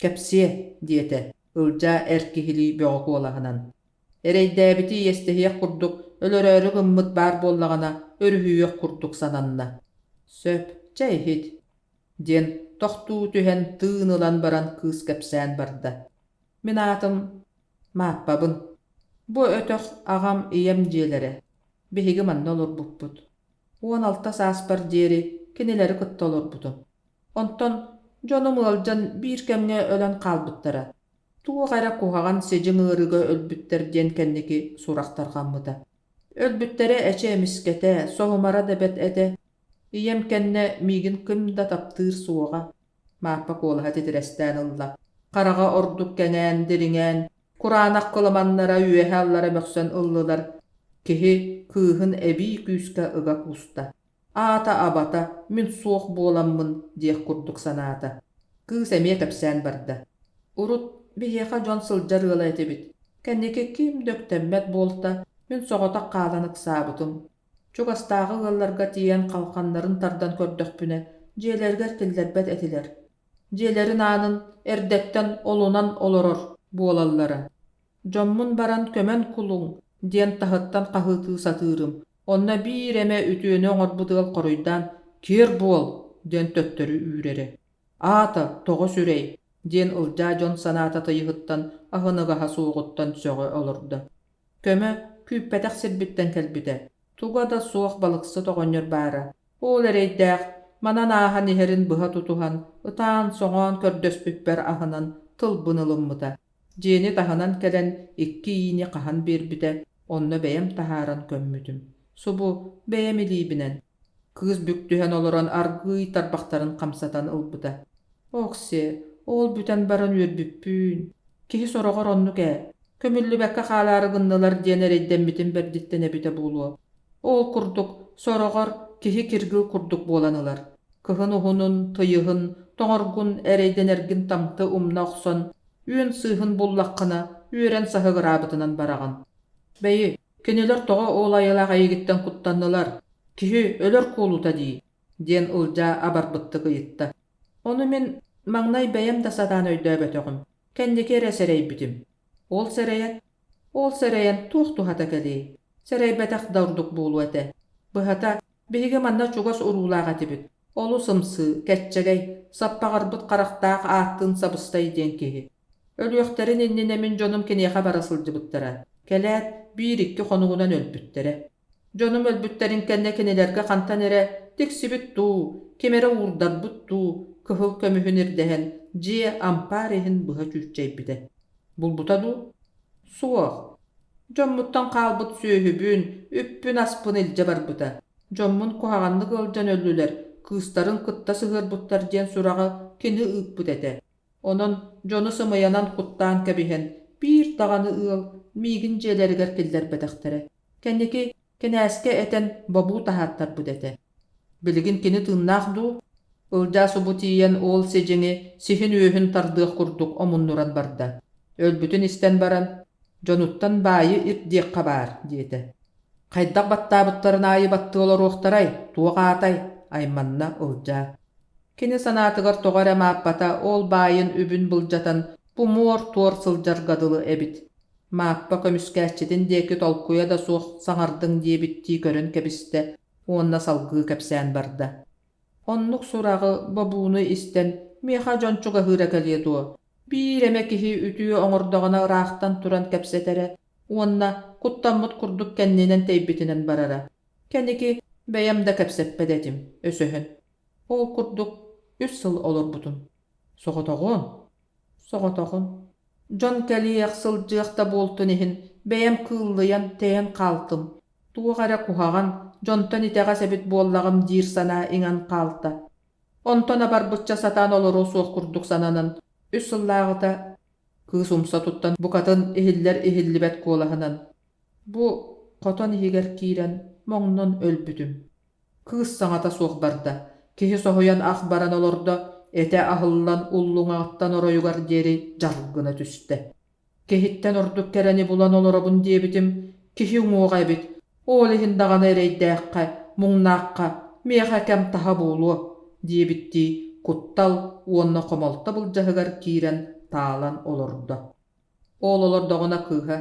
«Кэпсиэ» диэтэ, Ылдьаа эр киһилии бөҕө куолаһынан. Эрэйдээбити иэстэһиэх курдук, өлөрөөрү гыммыт баар буоллаҕына, өрүһүйүөх курдук сананна. «Сөп, чэ иһит» диэн тохтуу түһэн тыын ылан баран кыыс кэпсээн барда. «Мин аатым Мааппабын. Бу өтөх аҕам, ийэм дьиэлэрэ. Биһиги манна олорбуппут. 16 сааспар диэри кинилэри кытта олорбутум. Онтон Дьонум ыалдьан биир кэмҥэ өлөн хаалбыттара. Туох эрэ куһаҕан сидьиҥ ыарыыга өлбүттэр диэн кэнники сурах тарҕаммыта. Өлбүттэрэ эчи эмискэтэ, соһумара да бэрт этэ. Ийэм кэннэ миигин ким да таптыыр суоҕа. Мааппа куолаһа титирэстээн ылла. Хараҕа ордук кэҥээн, дириҥээн, кураанах кыламаннара үөһэ-аллара мөхсөн ыллылар. Киһи кыыһын эбии күүскэ ыга кууста. Аата абата, мин суох буоламмын диэх курдук санаата. Кыыс эмиэ кэпсээн барда. Урут биһиэхэ дьон сылдьар ыала этибит. Кэнники ким да үктэммэт буолта, мин соҕотох хаалан ыксаабытым. Чугастааҕы ыалларга тиийэн халханнарын тардан көрдөхпүнэ, дьиэлэригэр киллэрбэт этилэр. Дьиэлэрин аанын эрдэттэн олунан олорор буолаллара. Дьоммун баран көмөн кулуҥ диэн таһыттан хаһыытыы сатыырым. Онно биир эмэ үтүөнү оҥорбут ыал хоруйдаан «Киэр буол!» диэн төттөрү үүрэрэ. «Аата, тоҕо сүрэй!» диэн Ылдьаа дьон санаата тыйыһыттан, аһыныгаһа суоҕуттан сөҕө олордо. Көмө күүппэтэх сирбиттэн кэлбитэ. Туга да суох балыксыт оҕонньор баара. Ол эрэйдээх манан ааһан иһэрин быһа тутуһан, ытаан-соҥоон көрдөспүппэр аһынан тылбын ылыммыта. Дьиэни таһынан кэлэн икки иини хаһан биэрбитэ, онно бэйэм таһааран көммүтүм. Субу бэйэм илиибинэн. Кыыс бүк түһэн олорон аргыый тарбахтарын хамсатан ылбыта. Окси, ол бүтэн баран үөрбүппүүн. Киһи сороҕор оннук ээ. Көмүллүбэккэ хаалаары гыннылар диэн эрэйдэммитим бэрдиттэн эбитэ буолуо. Ол курдук, сороҕор киһи киргил курдук буолан ылар. Кыһын уһунун, тыйыһын, тоҥоргун, эрэйдэнэргин тамты умна охсон, үөн сыыһын буллаххына, үөрэн саһыгыраабытынан бараҕын. Бэйи, кинилэр тоҕо ол айылаах эйигиттэн куттаннылар? Киһи өлөр куолута дии, диэн Ылдьаа абарбыттык ыйытта. Ону мин маҥнай бэйэм да сатаан өйдөөбөтөҕүм, кэнники эрэ сэрэйбитим. Ол сэрэйэн, ол сэрэйэн туох туһата кэлиэй? Сэрэйбэтэх да ордук буолуо этэ. Быһата, биһиги манна чугас уруулаах этибит. Олус ымсыы, кэччэгэй, саппаҕырбыт харахтаах ааттыын сабыстай диэн киһи. Өлүөхтэрин иннинэ мин дьонум киниэхэ бара сылдьыбыттара. Кэлээт, биир-икки хонугунан өлбүттэрэ. Дьонум өлбүттэрин кэннэ кинилэргэ хантан эрэ тиксибит дуу, ким эрэ уурдарбыт дуу кыһыл көмүһүн ирдэһэн дьиэ ампаар иһин быһа чүүччэйбитэ. Булбута дуу? Суох. Дьоммуттан хаалбыт сүөһүбүн, үппүн-аспын илдьэ барбыта. Дьоммун куһаҕаннык ыалдьан өллүлэр, кыыстарын кытта сыһыарбыттар диэн сураҕы кини ыыппыт этэ. Онон дьону сымыйанан куттаан кэбиһэн, биир даҕаны ыал миигин дьиэлэригэр киллэрбэтэхтэрэ. Кэнники кинээскэ этэн бобуу таһааттарбыт этэ. Билигин кини тыыннаах дуу? Ылдьаа субу тиийэн уол сидьиҥи сиһин үөһүн тардыах курдук омуннуран барда. Өлбүтүн истэн баран, дьонуттан баайы ирдиэххэ баар диэтэ. Хайдах баттаабыттарын аайы баттыы олоруохтарай, туох аатай? айманна Ылдьаа. Кини санаатыгар тоҕо эрэ Мааппата ол баайын үбүн былдьатан бу муор-туор сылдьарга дылы эбит. Мааппа көмүскээччитин диэки толкуйа да суох саҥардыҥ диэбиттии көрөн кэбистэ уонна салгыы кэпсээн барда. Оннук сураҕы, бобууну истэн, миэхэ дьон чугаһыыра кэлиэ дуо? Биир эмэ киһи үтүө оҥордоҕуна ыраахтан туран кэпсэтэрэ уонна куттаммыт курдук кэннинэн тэйбитинэн барара. Кэнники бэйэм да кэпсэппэт этим, өсөһөн. Ол курдук үс сыл олорбутум. Соҕотоҕун? Соҕотоҕун. Дьон кэлиэх, сылдьыах да буолтун иһин бэйэм кыыллыйан, тэйэн хаалтым. Туох эрэ куһаҕан, дьонтон итэҕэс эбит буоллаҕым диир санаа иҥэн хаалта. Онтон абарбычча сатаан олоруо суох курдук сананан, үс сыллааҕыта кыыс умса туттан букатын иһиллэр-иһиллибэт куолаһынан бу хотон иһигэр киирэн моҥнон өлбүтүм. Кыыс саҥата суох барда, киһи соһуйан ах баран олордо, этэ аһыллан уллуҥаҕыттан оройугар диэри дьар гына түстэ. Киһиттэн ордук кэрэни булан олоробун диэбитим, киһи уҥуоҕа эбит, ол иһин даҕаны эрэйдээххэ, муҥнаахха миэхэ кэм таһа буолуо диэбиттии куттал уонна хомолто былдьаһыгар киирэн таалан олордо. Ол олордоҕуна кыыһа: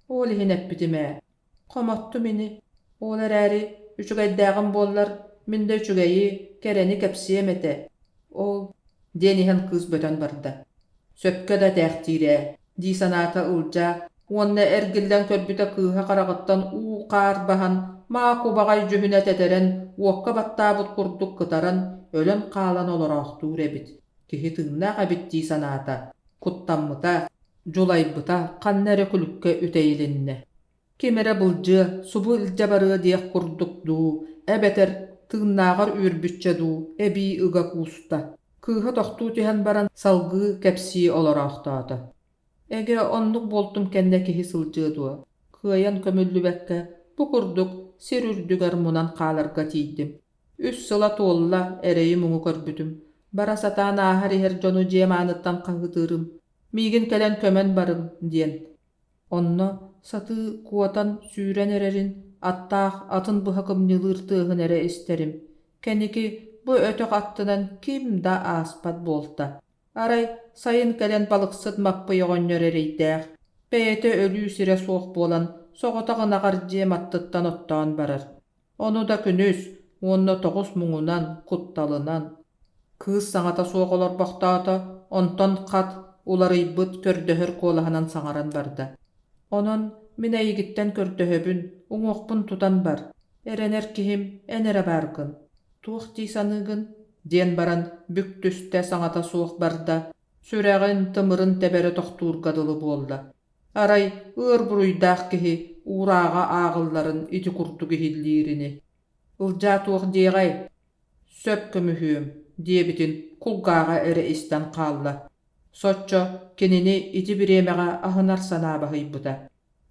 «Ол иһин эппитим ээ, Хомоттум ини, ол эрээри үчүгэйдээҕим буоллар, мин да үчүгэйи, кэрэни кэпсиэм этэ, ол диэн иһэн кыыс бөтөн барда. Сөпкө да этээхтиир ээ, дии санаата Ылдьаа уонна эргиллэн көрбүтэ кыыһа хараҕыттан уу-хаар баһан, маа кубаҕай дьүһүнэ тэтэрэн, уокка баттаабыт курдук кытаран, өлөн хаалан олороохтуур эбит. Киһи тыыннаах эбит дии санаата, куттаммыта, дьулайбыта ханна эрэ күлүккэ үтэйилиннэ. Ким эрэ былдьыа, субу илдьэ барыа диэх курдук дуу, эбэтэр тыыннааҕар үөрбүччэ дуу эбии ыга кууста. Кыыһа тохтуу түһэн баран салгыы кэпсии олороохтоото. Эгэ оннук буолтум кэннэ киһи сылдьыа дуо, кыайан көмүллүбэккэ бу курдук сир үрдүгэр мунан хааларга тиийдим. Үс сыла туолла, эрэйи-муҥу көрбүтүм. Бара сатаан ааһар иһэр дьону дьиэм ааныттан хаһыытыырым: «Миигин кэлэн көмөн барыҥ» диэн. Онно сатыы куотан сүүрэн эрэрин, аттаах атын быһа кымньылыыр тыаһын эрэ истэрим. Кэнники бу өтөх аттынан ким да ааспат буолта. Арай сайын кэлэн балыксыт Маппый оҕонньор эрэйдээх, бэйэтэ өлүү сирэ суох буолан, соҕотох ынаҕар дьиэм аттыттан оттоон барар. Ону да күнүс уонна тоҕус муҥунан, кутталынан. Кыыс саҥата суох олорбохтоото, онтон хат, уларыйбыт, көрдөһөр куолаһынан саҥаран барда: «Онон мин эйигиттэн көрдөһөбүн, уҥуохпун тутан бар, эрэнэр киһим эн эрэ бааргын, туох дии саныыгын?» диэн баран бүк түстэ саҥата суох барда, сүрэҕин, тымырын тэбэрэ тохтуурга дылы буолла. Арай ыар буруйдаах киһи уурааҕа ааҕылларын ити курдук иһиллиир ини. «Ылдьаа туох диэҕэй, сөп көмүһүөм» диэбитин кулгааҕа эрэ истэн хаалла. Соччо кинини ити бириэмэҕэ аһынар санаа баһыйбыта.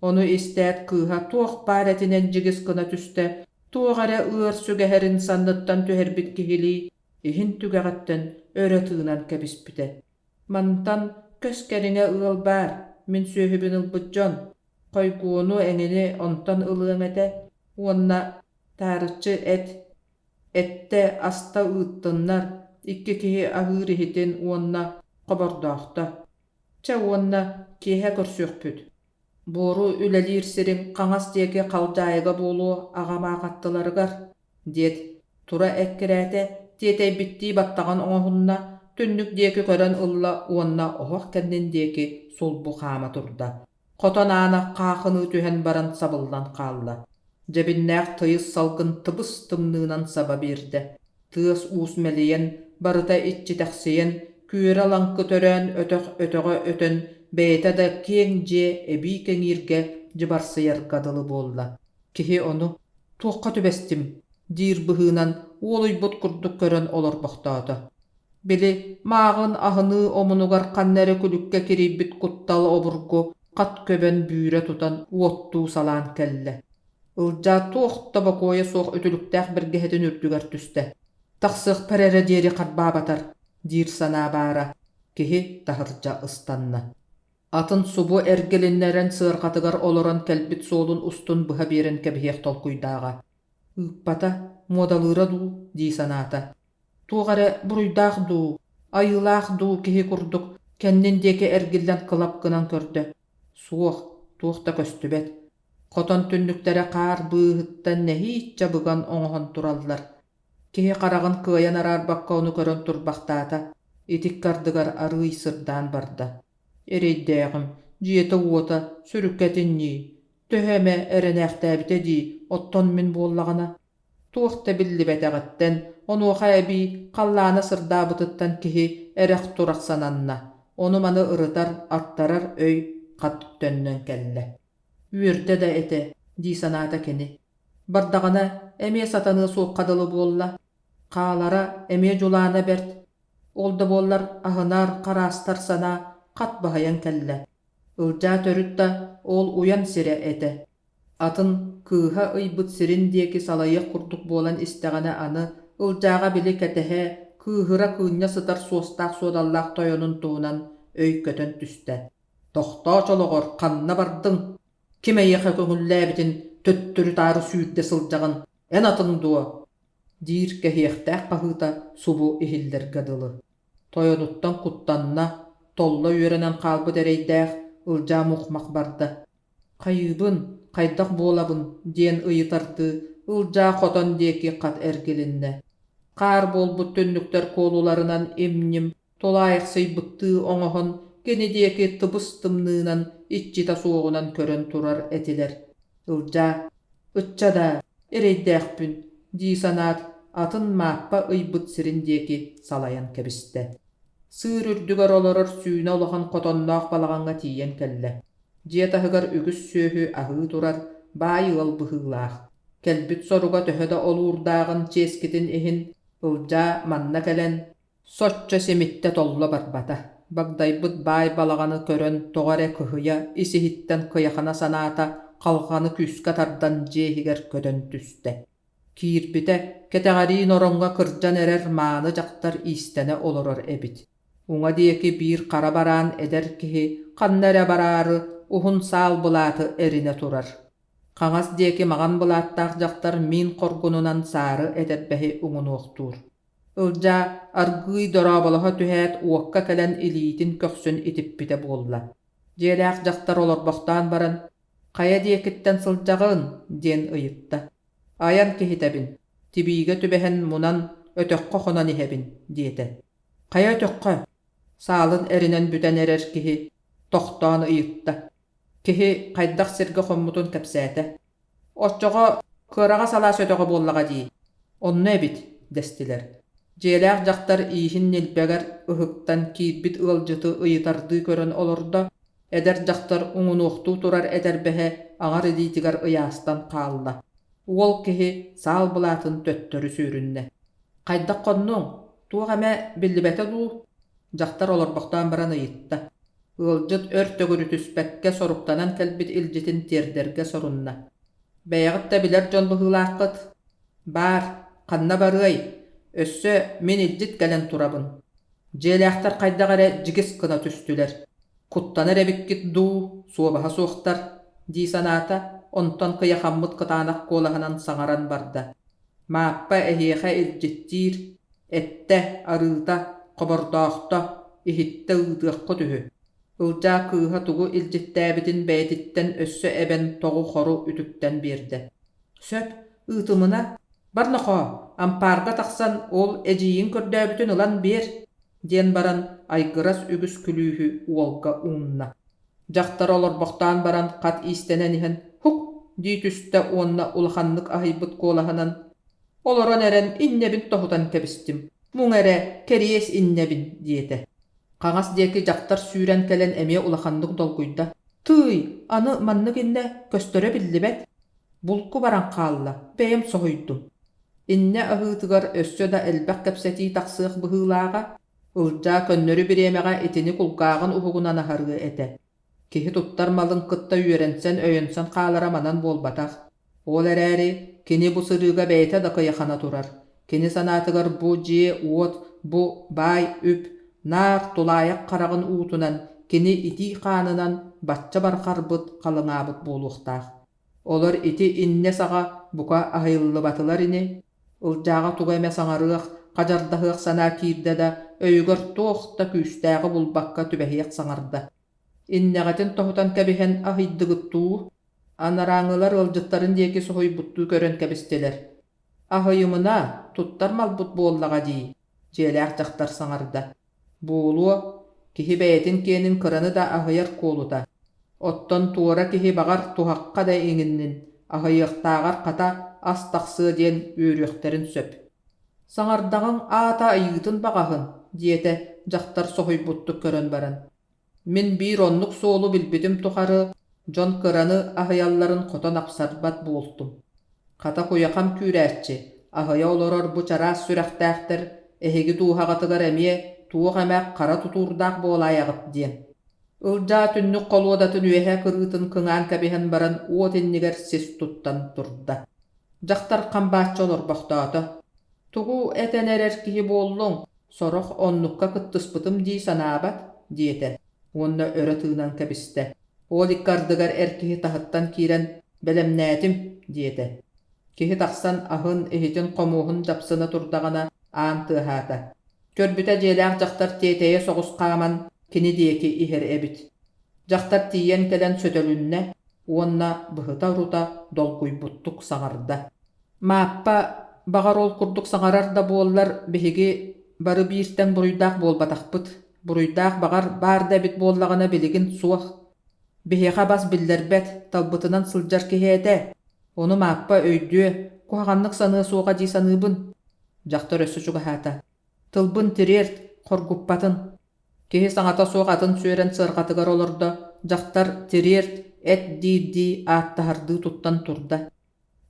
Ону истээт кыыһа туох баар этинэн дьигис гына түстэ, туох эрэ ыар сүгэһэрин санныттан түһэрбит киһилии иһин түгэҕиттэн өрө тыынан кэбиспитэ. Мантан көс кэриҥэ ыал баар, мин сүөһүбүн ылбыт дьон, хойгуону эҥини онтон ылыаҥ этэ уонна таарыччы эт, эттэ аста ыыттыннар, икки киһи аһыыр иһитин уонна хобордоохто. Чэ уонна киэһэ көрсүөхпүт. Буору үлэлиир сириҥ хаҥас диэки халдьаайыга буолуо аҕам аах аттыларыгар, диэт, тура эккирээтэ, тиэтэйбиттии баттаҕын оҥоһунна, түннүк диэки көрөн ылла уонна оһох кэннин диэки сулбу хаама турда. Хотон аана хаахыныы түһэн баран сабыллан хаалла. Дьэбиннээх тыйыс салгын тыбыс-тымныынан саба биэрдэ. Тыас-уус мэлийэн, барыта иччитэхсийэн, күөрэ-лаҥкы төрөөн өтөх өтөҕө өтөн, бэйэтэ да киэҥ дьиэ эбии кэҥииргэ дьыбарсыйарга дылы буолла. Киһи ону «Туохха түбэстим?» диир быһыынан уолуйбут курдук көрөн олорбохтоото. Били, мааҕын аһыныы омунугар ханна эрэ күлүккэ кирийбит куттал обургу хат көбөн бүүрэ тутан уоттуу салаан кэллэ. Ылдьаа туох да бокуойа суох үтүлүктээх бэргэһэтин үрдүгэр түстэ. Тахсыахпар эрэ диэри харбаабатар диир санаа баара, киһи таһырдьа ыстанна. Атын субу эргилиннэрэн сыарҕатыгар олорон кэлбит суолун устун быһа биэрэн кэбиһиэх толкуйдааҕа. Ыыппата, муодалыыра дуу дии санаата. Туох эрэ буруйдаах дуу, айыылаах дуу киһи курдук кэннин диэки эргиллэн кылап гынан көрдө. Суох, туох да көстүбэт. Хотон түннүктэрэ хаар быыһыттан нэһииччэ быган оҥоһон тураллар. Киһи хараҕын кыайан араарбакка ону көрөн турбахтаата, итиккэ ардыгар арыый сырдаан барда. Эрэйдээҕим, дьиэтэ-уота сүрүккэтиннии, төһө эмэ эрэнээхтээбитэ дии, оттон мин буоллаҕына Туох да биллибэтэҕиттэн, онуоха эбии халлаана сырдаабытыттан киһи эрэх-турах сананна, ону-маны ырытар, аттарар өй хат төннөн кэллэ. Үөрдэ да этэ, дии санаата кини. Бардаҕына эмиэ сатаныа суохха дылы буолла. Хаалара эмиэ дьулаана бэрт. Ол да буоллар аһынар, хараастар санаа хат баһыйан кэллэ. Ылдьаа төрүт да ол уйан сирэ этэ. Атын кыыһа ыйбыт сирин диэки салайыах курдук буолан истэҕинэ аны Ылдьааҕа били кэтэһэ, кыыһыра кыынньа сытар суостаах-суодаллаах тойонун туһунан өй көтөн түстэ: «Тохтоо чолоҕор, ханна бардыҥ? Ким эйиэхэ көҥүллээбитин төттөрү-таары сүүрдэ сылдьаҕын, эн атыҥ дуо?» диир кэһиэхтээх хаһыыта субу иһиллэргэ дылы. Тойонуттан куттанна, толло үөрэнэн хаалбыт эрэйдээх Ылдьаа мух-мах барда. «Хайыыбын, хайдах буолабын?» диэн ыйытардыы Ылдьаа хотон диэки хат эргилиннэ. Хаар буолбут түннүктэр куолуларынан им-ньим, тулаайахсыйбыттыы оҥоһон, кини диэки тыбыс-тымныынан, иччитэ суоҕунан көрөн турар этилэр. Ылдьаа: «Ычча даа, эрэйдээхпин» дии санаат, атын Мааппа ыйбыт сирин диэки салайан кэбистэ. Сыыр үрдүгэр олорор сүүнэ улахан хотонноох балаҕаҥҥа тиийэн кэллэ. Дьиэ таһыгар үгүс сүөһү аһыы турар, баай ыал быһыылаах. Кэлбит соруга төһө да олуурдааҕын чиэскитин иһин, Ылдьаа манна кэлэн, соччо симиттэ-толло барбата. Багдайбыт баай балаҕаны көрөн тоҕо эрэ кыһыйа, ис-иһиттэн кыйахана санаата, халҕаны күүскэ тардан дьиэ иһигэр көтөн түстэ. Киирбитэ, кэтэҕэриин ороҥҥо кырдьан эрэр мааны дьахтар иистэнэ олорор эбит. Уҥа диэки биир хара бараан эдэр киһи ханна эрэ бараары уһун саал былааты эринэ турар. Хаҥас диэки маҕан былааттаах дьахтар миин хоргунунан саары этэрбэһи уҥунуохтуур. Ылдьаа аргыый дорооболоһо түһээт уокка кэлэн илиитин көхсүн итиппитэ буолла. Дьиэлээх дьахтар олорбохтоон баран «Хайа диэкиттэн сылдьаҕын?» диэн ыйытта. «Айан киһитэбин, тибиигэ түбэһэн мунан өтөххө хонон иһэбин» диэтэ. «Хайа өтөххө?» Саалын эринэн бүтэн эрэр киһи тохтоон ыйытта. Киһи хайдах сиргэ хоммутун кэпсээтэ. «Оччоҕо кыараҕас алаас өтөҕө буоллаҕа дии, онно эбит» дэстилэр. Дьиэлээх дьахтар ииһин ньилбэгэр ыһыктан киирбит ыалдьыты ыйытардыы көрөн олордо, эдэр дьахтар уҥунуохтуу турар этэрбэһэ аҥар илиитигэр ыйаастан хаалла. Уол киһи саал былаатын төттөрү сүүрүннэ. «Хайдах хоннуҥ? Туох эмэ биллибэтэ дуу?» Дьахтар олорбохтоон баран ыйытта. Ыалдьыт өр төгүрүтүспэккэ соруктанан кэлбит илдьитин тиэрдэргэ сорунна. «Бэйэҕит да билэр дьон быһыылааххыт. Баар, ханна барыай? Өссө мин илдьит кэлэн турабын. Дьиэлээхтэр хайдах эрэ дьигис гына түстүлэр. Куттанар эбиккит дуу, суобаһа суохтар» дии санаата, онтон кыйахаммыт кытаанах куолаһынан саҥаран барда. «Мааппа эһиэхэ илдьиттиир, эттэ, арыыта, хобордоохто, иһиттэ ыытыаххыт үһү. Ылдьаа кыыһа тугу илдьиттээбитин бэйэтиттэн өссө эбэн тоҕу-хору үтүктэн биэрдэ. Сөп, ыытымына, бар нохоо, ампаарга тахсан ол эдьиийиҥ көрдөөбүтүн ылан биэр, диэн баран айгырас үгүс күлүүһү уолга уунна. Дьахтар олорбохтоон баран хат иистэнэн иһэн «һук» дии түстэ уонна улаханнык аһыйбыт куолаһынан «Олорон эрэн иннэбин тоһутан кэбистим, муҥ эрэ, кэриэс иннэбин» диэтэ. Хаҥас диэки дьахтар сүүрэн кэлэн эмиэ улаханнык долгуйда: «Тыый, аны маннык иннэ көстөрө биллибэт. Булку баран хаалла, бэйэм соһуйдум». Иннэ аһыытыгар өссө да элбэх кэпсэтии тахсыах быһыылааҕа, Ылдьаа көннөрү бириэмэҕэ итини кулгааҕын уһугунан аһарыа этэ. Киһи туттар малын кытта үөрэнсэн-өйөнсөн хаалара манан буолбатах. Ол эрээри кини бу сырыыга бэйэтэ да кыйахана турар. Кини санаатыгар бу дьиэ-уот, бу баай үп, наар тулаайах хараҕын уутунан, кини итии хаанынан бачча барҕарбыт, халыҥаабыт буолуохтаах. Олор ити иннэ саҕа бука аһыйыллыбатылар ини. Ылдьааҕа тугу эмэ саҥарыах, хадьардаһыах санаа киирдэ да, өйүгэр туох да күүстээҕи булбакка түбэһиэх саҥарда. Иннэҕитин тоһутан кэбиһэн аһыйдыгыт дуу? Анарааҥҥылар ыалдьыттарын диэки соһуйбуттуу көрөн кэбистилэр. «Аһыйымына, туттар малбыт буоллаҕа дии», дьиэлээх дьахтар саҥарда. Буолуо, киһи бэйэтин киэнин кыраны да аһыйар куолута. Оттон туора киһи баҕар туһахха да иҥиннин, аһыйыахтааҕар хата ас тахсыа диэн үөрүөхтэрин сөп. «Саҥардаҕыҥ аата айыытын баҕаһын», диэтэ дьахтар соһуйбуттук көрөн баран. Мин биир оннук суолу билбитим тухары дьон кыраны аһыйалларын хотон ахсарбат буолтум. Хата куйахам күүрээччи, аһыйа олорор бу чараас сүрэхтээхтэр эһиги дууһаҕытыгар эмиэ туох эмэ хара тутуурдаах буолаайаҕыт диэн. Ылдьаа түннүк холуодатын үөһэ кырыытын кыҥаан кэбиһэн баран уот иннигэр сис туттан турда. Дьахтар хамбааччы олорбохтоото. Тугу этэн эрэр киһи буоллуҥ, сорох оннукка кыттыспытым дии санаабат, диэтэ уонна өрө тыынан кэбистэ. Ол икки ардыгар эр киһи таһыттан киирэн «Бэлэмнээтим» диэтэ. Киһи тахсан аһын, иһитин-хомуоһун дьапсына турдаҕына аан тыаһаата. Көрбүтэ дьиэлээх дьахтар тиэтэйэ соҕус хааман кини диэки иһэр эбит. Дьахтар тиийэн кэлэн сөтөлүннэ уонна быһыта-орута долгуйбуттук саҥарда. Мааппа баҕар ол курдук саҥарар да буоллар, биһиги бары биир тэҥ буруйдаах буолбатахпыт. Буруйдаах баҕар баар да эбит буоллаҕына билигин суох. Биһиэхэ бас биллэрбэт, талбытынан сылдьар киһи этэ. Ону Мааппа өйдүө, куһаҕаннык саныа суоҕа дии саныыбын. Дьахтар өссө чугаһаата. Тылбын тириэрт, хоргуппатын. Киһи саҥата суох атын сүөрэн сыарҕатыгар олордо, дьахтар тириэрт, эт диирдии ааттаһардыы туттан турда.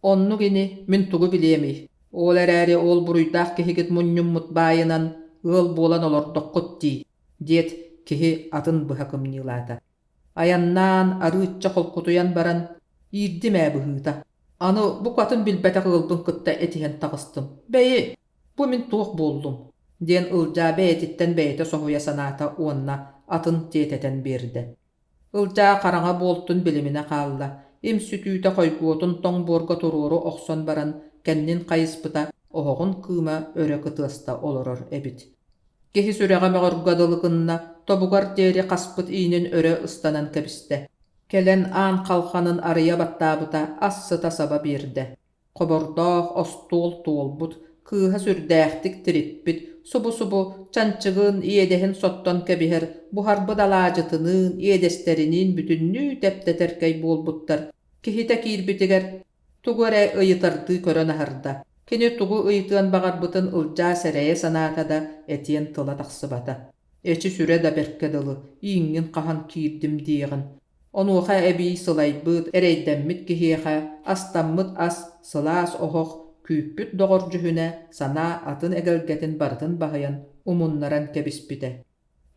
Оннук ини, мин тугу билиэмий? Ол эрээри ол буруйдаах киһигит мунньуммут баайынан ыал буолан олордоххут дии, диэт, киһи атын быһа кымньыылаата. Айаннаан, арыычча холкутуйан баран, иирдим ээ быһыыта. Аны букатын билбэтэх ыалбын кытта этиһэн таҕыстым. Бэйи, бу мин туох буоллум? диэн Ылдьаа бэйэтиттэн бэйэтэ соһуйа санаата уонна атын тиэтэтэн биэрдэ. Ылдьаа хараҥа буолтун билиминэ хаалла, им сүтүүтэ хойгуотун тоҥ буорга туруору охсон баран, кэннин хайыспыта, оһоҕун кыыма өрө кытыаста олорор эбит. Киһи сүрэҕэ мөҕөргө дылы гынна, тобугар диэри хаспыт иинин өрө ыстанан кэбистэ. Кэлэн аан халханын арыйа баттаабыта, ас сыта саба биэрдэ. Хобордоох остуол туолбут, кыыһа сүрдээхтик тириппит, субу-субу чанчыгын, иэдэһин соттон кэбиһэр, буһарбыт алаадьытыныын, иэдэстэриниин бүтүннүү тэптэтэркэй буолбуттар. Киһитэ киирбитигэр тугу эрэ ыйытардыы көрөн аһарда. Кини тугу ыйытыан баҕарбытын Ылдьаа сэрэйэ санаата да, этиэн тыла тахсыбата. Эчи сүрэ да бэркэ дылы, ииҥҥин хаһан киирдим диэҕин. Онуоха эбии сылайбыт, эрэйдэммит киһиэхэ астаммыт ас, сылаас оһох, күүппүт доҕор дьүһүнэ санаа атын эгэлгэтин барытын баһыйан умуннаран кэбиспитэ.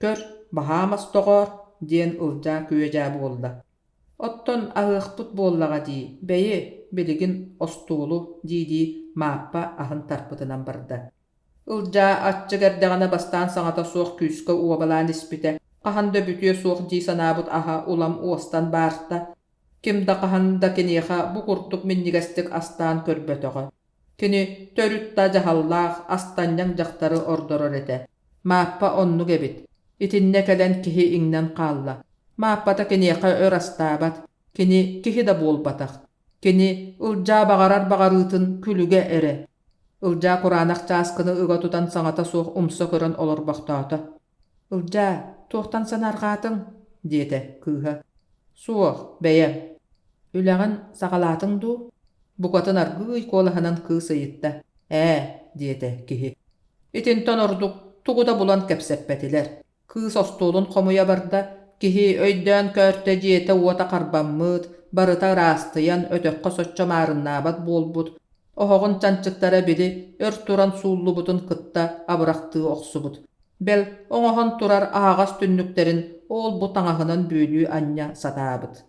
«Көр, баһаам ас доҕоор» диэн Ылдьаа күө-дьаа буолла. «Оттон аһыахпыт буоллаҕа дии, бэйи, билигин остуолу» дии-дии Мааппа аһын тарпытынан барда. Ылдьаа аччык эрдэҕинэ бастаан саҥата суох күүскэ уобалаан испитэ, хаһан да бүтүө суох дии санаабыт аһа улам уостан баарта. Ким да хаһан да киниэхэ бу курдук минньигэстик астаан көрбөтөҕө. Кини төрүт да дьаһаллаах, астанньаҥ дьахтары ордорор этэ. Мааппа оннук эбит. Итиннэ кэлэн киһи иҥнэн хаалла. Мааппата киниэхэ өр астаабат, кини киһи да буолбатах. Кини Ылдьаа баҕарар баҕарыытын күлүгэ эрэ. Ылдьаа кураанах чааскыны ыга тутан саҥата суох умса көрөн олорбохтоото. «Ылдьаа, туохтан санаарҕаатыҥ?» диэтэ кыыһа. «Суох, бэйэм. Үлэҕин саҕалаатыҥ дуу?» Букатын аргыый куолаһынан кыыс ыйытта. «Ээ» диэтэ киһи. Итинтэн ордук тугу да булан кэпсэппэтилэр. Кыыс остуолун хомуйа барда, киһи өйдөөн көөртө дьиэтэ-уота харбаммыт, барыта ыраастыйан, өтөххө соччо маарыннаабат буолбут, оһоҕун чанчыктара били өр туран сууллубутун кытта абырахтыы охсубут. Бэл, оҥоһон турар аһаҕас түннүктэрин ол-бу таҥаһынан бүөлүү анньа сатаабыт.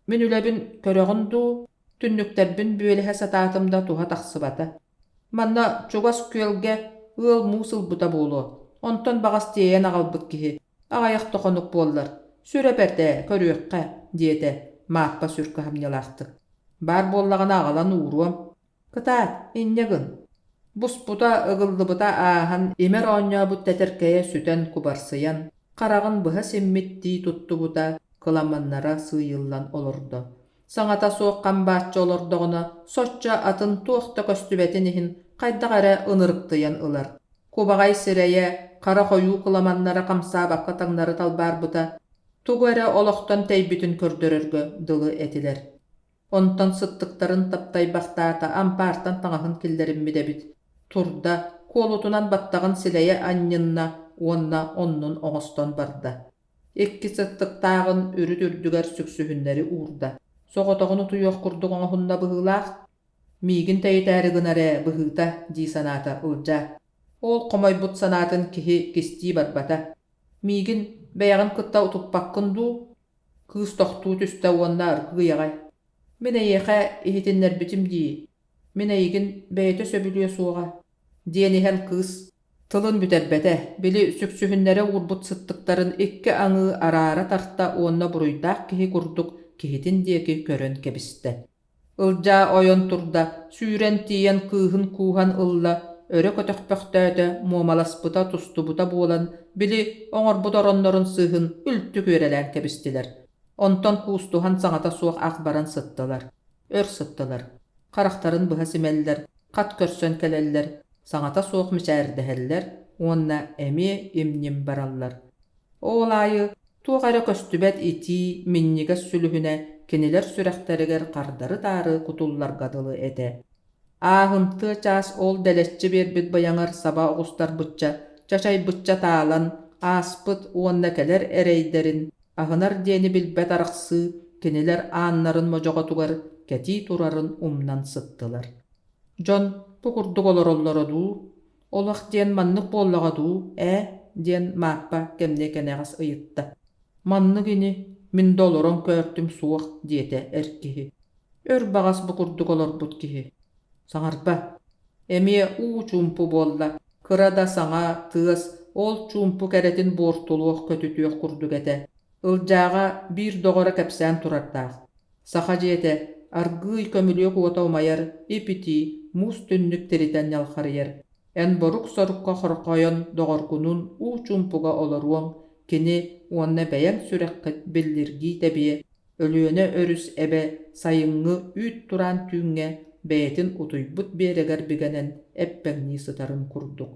Мин үлэбин көрөҕүн дуу, түннүктэрбин бүөлэһэ сатаатым да туһа тахсыбата. Манна чугас күөлгэ ыал муус ылбыта буолуо, онтон баҕас тиэйэн аҕалбыт киһи, аҕыйах да хонук буоллар, сүрэ бэрт ээ, көрүөххэ, диэтэ Мааппа сүр кыһамньылаахтык. Баар буоллаҕына аҕалан ууруом. Кытаат, инньэ гын. Буспута, ыгыллыбыта ааһан, имэр оонньообут тэтэркэйэ сүтэн кубарсыйан, хараҕын быһа симмиттии туттубута, кыламаннара сыыйыллан олордо. Саҥата суох хам бааччы олордоҕуна, соччо атын туох да көстүбэтин иһин хайдах эрэ ынырыктыйан ылар. Кубаҕай сирэйэ, хара хойуу кыламаннара хамсаабакка таҥнары талбаарбыта, тугу эрэ олохтон тэйбитин көрдөрөргө дылы этилэр. Онтон сыттыктарын таптайбахтаата, ампаартан таҥаһын киллэриммит эбит. Турда, куолутунан баттаҕын силэйэ анньынна уонна оннун оҥостон барда. Икки сыттыктааҕын үрүт үрдүгэр сүксүһүннэри уурда. Соҕотоҕун утуйуох курдук оҥоһунна быһыылаах. Миигин тэйитээри гынар ээ, быһыыта, дии санаата Ылдьаа. Ол хомойбут санаатын киһи кистии барбата. Миигин бэйэҕин кытта утуппаккын дуу? Кыыс тохтуу түстэ уонна аргыый аҕай: «Мин эйиэхэ иһитиннэрбитим дии, мин эйигин бэйэтэ сөбүлүө суоҕа» диэн иһэн кыыс тылын бүтэрбэтэ, били сүксүһүннэрэ уурбут сыттыктарын икки аҥыы араара тарта уонна буруйдаах киһи курдук киһитин диэки көрөн кэбистэ. Ылдьаа ойон турда, сүүрэн тиийэн кыыһын кууһан ылла, өрө көтөхпөхтөөтө, муомаласпыта, тустубута буолан, били, оҥорбут ороннорун сыыһын үлтү күөрэлээн кэбистилэр. Онтон куустуһан саҥата суох ах баран сыттылар. Өр сыттылар. Харахтарын быһа симэллэр, хат көрсөн кэлэллэр, саҥата суох мичээрдэһэллэр уонна эмиэ им-ньим бараллар. Ол аайы туох эрэ көстүбэт итии, минньигэс сүлүһүнэ кинилэр сүрэхтэригэр хардары-таары кутулларга дылы этэ. Ааһымтыа чаас ол дэлэччи биэрбит быйаҥар саба оҕустарбычча, чачайбычча таалан, ааспыт уонна кэлэр эрэйдэрин аһынар диэни билбэт арахсыы кинилэр ааннарын модьоҕотугар кэтии турарын умнан сыттылар. Дьон бу курдук олороллоро дуу, олох диэн маннык буоллаҕа дуу, ээ диэн Мааппа кэмниэ кэнэҕэс ыйытта. Маннык ини, мин да олорон көөртүм суох диэтэ эр киһи. Өр баҕас бу курдук олорбут киһи. Саҥарба. Эмиэ уу чуумпу буолла, кыра да саҥа, тыас ол чуумпу кэрэтин буортулуох көтүтүөх курдук этэ. Ылдьааҕа биир доҕоро кэпсээн турардаах. Саха дьиэтэ аргыый көмүлүөк уота умайар, ип-итии, муус түннүк тиритэн ньалхарыйар. Эн борук-сорукка хорҕойон доҕоргунуун уу чуумпуга олоруоҥ, кини уонна бэйэҥ сүрэххит биллиргии тэбиэ, Өлүөнэ өрүс эбэ сайыҥҥы үүт тураан түүҥҥэ бэйэтин утуйбут биэрэгэр бигэнэн эппэҥнии сытарын курдук.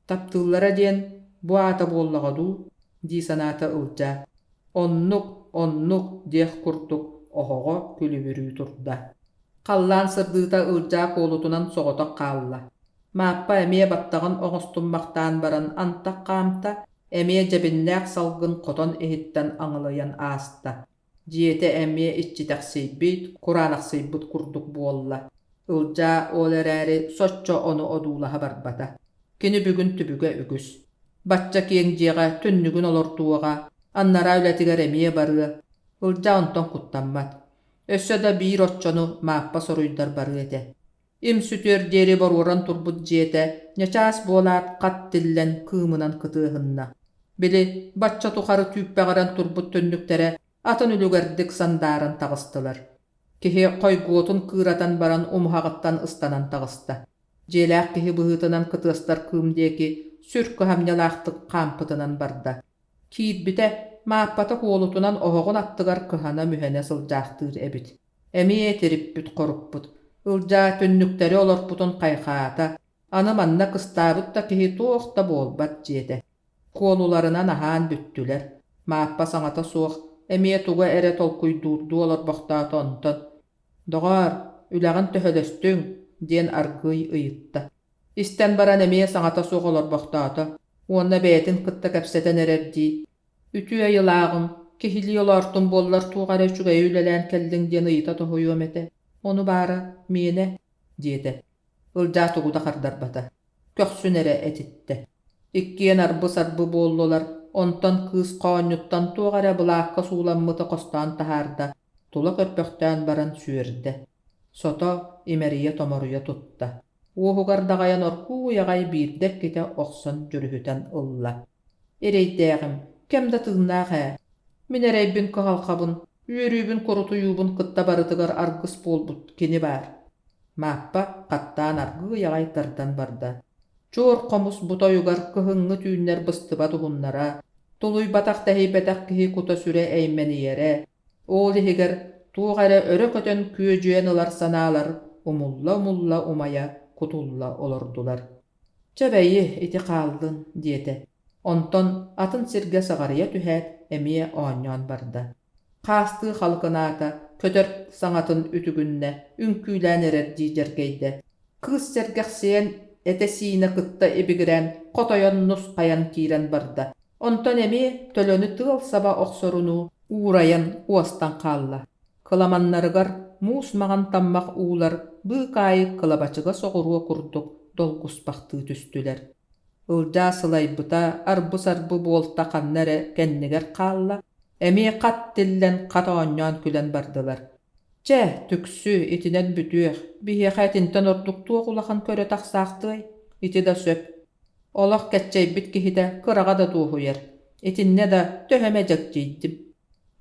Таптыыллара диэн бу аата буоллаҕа дуу дии санаата Ылдьаа. Оннук, оннук диэх курдук оһоҕо күлүбүрүү турда. Халлаан сырдыыта Ылдьаа куолутунан соҕотох хаалла. Мааппа эмиэ баттаҕын оҥостуммахтаан баран антах хаамта, эмиэ дьэбиннээх салгын хотон иһиттэн аҥылыйан ааста. Дьиэтэ эмиэ иччитэхсийбит, кураанахсыйбыт курдук буолла. Ылдьаа ол эрээри соччо ону одуулаһа барбата. Кини бүгүн түбүгэ үгүс. Бачча киэҥ дьиэҕэ түннүгүн олордуоҕа, аннараа үлэтигэр эмиэ барыа. Ылдьаа онтон куттаммат. Өссө да биир оччону Мааппа соруйдар барыа этэ. Им сүтүөр диэри боруоран турбут дьиэтэ ньачаас буолаат хат тиллэн кыымынан кытыаһынна. Били, бачча тухары түүппэҕирэн турбут түннүктэрэ атын үлүгэрдик сандааран таҕыстылар. Киһи хойгуотун кыыратан баран умуһаҕыттан ыстанан таҕыста. Дьиэлээх киһи быһыытынан кытыастар кыым диэки сүр кыһамньылаахтык хаампытынан барда. Киирбитэ, Мааппата куолутунан оһоҕун аттыгар кыһана-мүһэнэ сылдьаахтыыр эбит. Эмиэ тириппит-хоруппут, Ылдьаа түннүктэри олорпутун хайҕаата, аны манна кыстаабыт да киһи туох да буолбат дьиэтэ. Куолуларынан аһаан бүттүлэр. Мааппа саҥата суох, эмиэ тугу эрэ толкуйдуурдуу олорбохтоото онтон: «Доҕоор, үлэҕин төһөлөстүҥ?» диэн аргыый ыйытта. Истэн баран эмиэ саҥата суох олорбохтоото уонна бэйэтин кытта кэпсэтэн эрэрдии «Үтүө айылааҕым, киһилии олоортум буоллар туох эрэ үчүгэйи үлэлээн кэллиҥ диэн ыйыта тоһуйуом этэ, ону баара, миэнэ» диэтэ. Ылдьаа тугу да хардарбата, көхсүн эрэ этиттэ. Иккиэн арбы-сарбы буоллулар, онтон кыыс хоонньуттан туох эрэ былаакка сууламмыты хостоон таһаарда, тула көрбөхтөөн баран сүөрдэ. Сото имэрийэ-томоруйа тутта. Уоһугар даҕайан оргууй аҕай биирдэ-иккитэ охсон дьүрүһүтэн ылла. Эрэйдээҕим, кэм да тыыннаах ээ. Мин эрэйбин кыһалҕабын, үөрүүбүн курутуйуубун кытта барытыгар аргыс буолбут кини баар. Мааппа хаттаан аргыый аҕай тардан барда. Чуор хомус бутойугар кыһыҥҥы түүннэр быстыбат уһуннара, тулуйбатах-тэһийбэтэх киһи кута-сүрэ эймэнийэрэ, ол иһигэр туох эрэ өрө көтөн күөдьүйэн ылар санаалар умулла-умулла умайа кутулла олордулар. «Чэ бэйи, ити хааллын» диэтэ. Онтон атын сиргэ саҕарыйа түһээт, эмиэ оонньоон барда. Хаастыы халыкынаата, көтөр саҥатын үтүгүннэ, үҥкүүлээн эрэрдии дьэргэйдэ. Кыыс сэргэхсийэн, этэ-сиинэ кытта ибигирээн, хотойон нусхайан киирэн барда. Онтон эмиэ төлөнү тыал саба охсорунуу уурайан уостан хаалла. Кыламаннарыгар муус маҥан таммах уулар быыкаайык кылабачыгас оҕуруо курдук долгуспахтыы түстүлэр. Ылдьаа сылайбыта, арбы-сарбы буолта ханна эрэ кэннигэр хаалла, эмиэ хат тиллэн, хат оонньоон күлэн бардылар. Чэ, түксү, итинэн бүтүөх, биһиэхэ итинтэн ордук туох улахан көрө тахсаахтыай, ити да сөп. Олох кэччэйбит киһитэ кыраҕа да дуоһуйар, итиннэ да төһө эмэ дьэгдьийдим.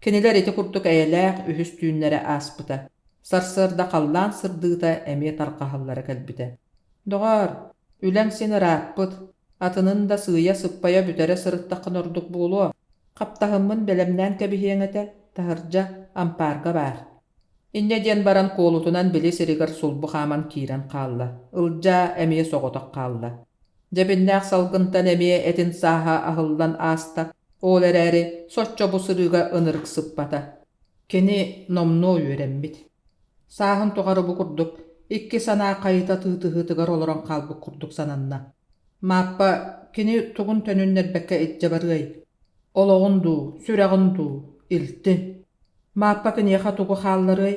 Кинилэр ити курдук эйэлээх үһүс түүннэрэ ааспыта. Сарсыарда халлаан сырдыыта эмиэ тарҕаһаллара кэлбитэ. Доҕоор, үлэҥ син ырааппыт, атынын да сыыйа-сыппайа бүтэрэ сырыттаххына ордук буолуо. Хаптаһыммын бэлэмнээн кэбиһиэҥ этэ, таһырдьа, ампаарга баар. Инньэ диэн баран куолутунан били сиригэр сулбу хааман киирэн хаалла. Ылдьаа эмиэ соҕотох хаалла. Дьэбиннээх салгынтан эмиэ этин сааһа аһыллан ааста, ол эрээри соччо бу сырыыга ынырык сыппата. Кини номнуо үөрэммит. Сааһын тухары бу курдук икки санаа хайыта тыытыһыытыгар олорон хаалбыт курдук сананна. Мааппа кини тугун төнүннэрбэккэ илдьэ барыай? Олоҕун дуу, сүрэҕин дуу илтин. Мааппа киниэхэ тугу хаалларыай?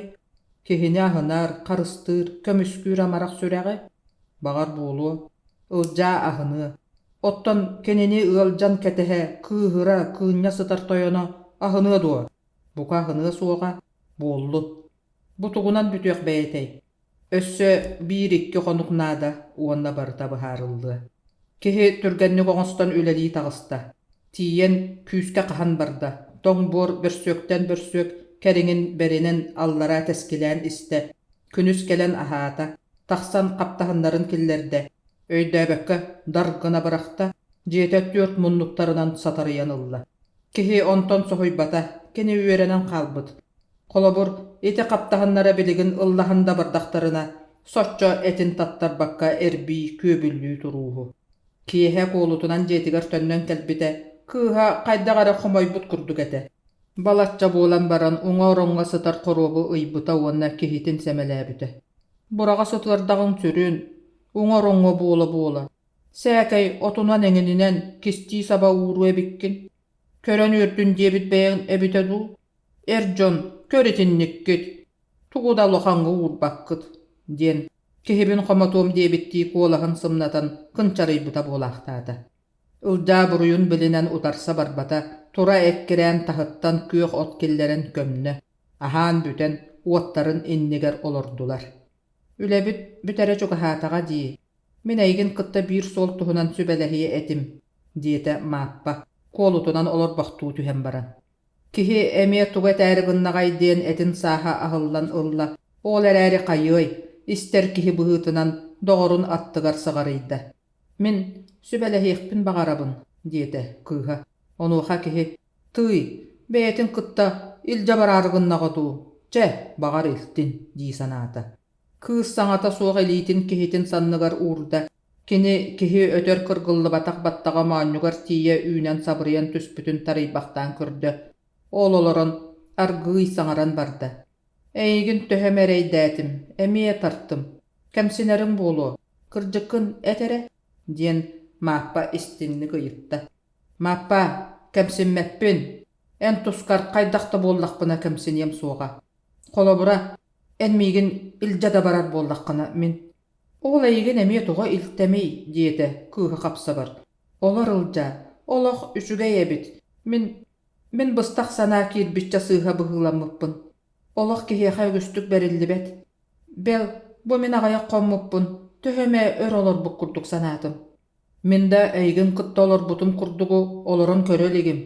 Киһини аһынар, харыстыыр, көмүскүүр амарах сүрэҕи? Баҕар буолуо. Ылдьаа аһыныа. Оттон кинини ыалдьан кэтэһэ, кыыһыра, кыынньа сытар тойоно аһыныа дуо? Бука аһыныа суоҕа, буоллун. Бу тугунан бүтүөх бэйэтэй? Өссө биир-икки хонук наада уонна барыта быһаарыллыа. Киһи түргэнник оҥостон үлэлии таҕыста. Тиийэн күүскэ хаһан барда, тоҥ буор бөрсүөктэн бөрсүөк кэриҥин бэринэн аллараа тэскилээн истэ, күнүс кэлэн аһаата, тахсан хаптаһыннарын киллэрдэ, өйдөөбөккө дар гына бырахта, дьиэтэ түөрт муннуктарынан сатарыйан ылла. Киһи онтон соһуйбата, кини үөрэнэн хаалбыт. Холобур, ити хаптаһыннара билигин ыллаһан да бардахтарына, соччо этин таттарбакка эрбии күөбүллүү турууһу. Киэһэ куолутунан дьиэтигэр төннөн кэлбитэ, кыыһа хайдах эрэ хомойбут курдук этэ. Балачча буолан баран уҥа ороҥҥо сытар хоруобу ыйбыта уонна киһитин сэмэлээбитэ. Бураҕа сытыардаҕыҥ сүрүн, уҥа ороҥҥо буола-буола. Сээкэй отунан эҥининэн кистии саба ууруо эбиккин. Көрөн үөрдүн диэбит бэйэҥ эбитэ дуу? Эр дьон, көр итинниккит, тугу да улахаҥҥа уурбаккыт, диэн киһибин хомотуом диэбиттии куолаһын сымнатан кынчарыйбыта буолаахтаата. Ылдьаа буруйун билинэн утарса барбата, тура эккирээн таһыттан күөх от киллэрэн көмнө, аһаан бүтэн уоттарын иннигэр олордулар. Үлэбит бүтэрэ чугаһаатаҕа дии, мин эйигин кытта биир суол туһунан сүбэлэһиэ этим, диэтэ Мааппа, куолутунан олорбохтуу түһэн баран. Киһи эмиэ тугу этээри гыннаҕай диэн этин сааһа аһыллан ылла, ол эрээри хайыай, истэр киһи быһыытынан доҕорун аттыгар сыҕарыйда. «Мин сүбэлэһиэхпин баҕарабын», диэтэ кыыһа. Онуоха киһи «Тыый, бэйэтин кытта илдьэ бараары гыннаҕа дуу, чэ, баҕар илтин» дии санаата. Кыыс саҥата суох илиитин киһитин санныгар уурда, кини киһи өтөр кыргыллыбатах баттаҕа моонньугар тиийэ үүнэн сабырыйан түспүтүн тарыйбахтаан көрдө. Ол олорон аргыый саҥаран барда: «Эйигин төһө эрэйдээтим, эмиэ тартым, кэмсинэриҥ буолуо, кырдьыккын эт эрэ» диэн Мааппа истиҥник ыйытта. «Мааппа, кэмсиммэппин, эн тускар хайдах да буоллахпына кэмсиниэм суоҕа. Холобура, эн миигин илдьэ да барар буоллаххына, мин «Ол эйигин эмиэ тоҕо илтэмий?» диэтэ кыыһа хапсабар. «Олор Ылдьаа, олох үчүгэй эбит. Мин мин быстах санаа киирбиччэ сыыһа быһыыламмыппын. Олох киһиэхэ үгүстүк бэриллибэт. Бэл, бу мин аҕыйах хоммуппун, төһө эмэ өр олорбут курдук санаатым. Мин да эйигин кытта олорбутум курдугу олорон көрө илигим.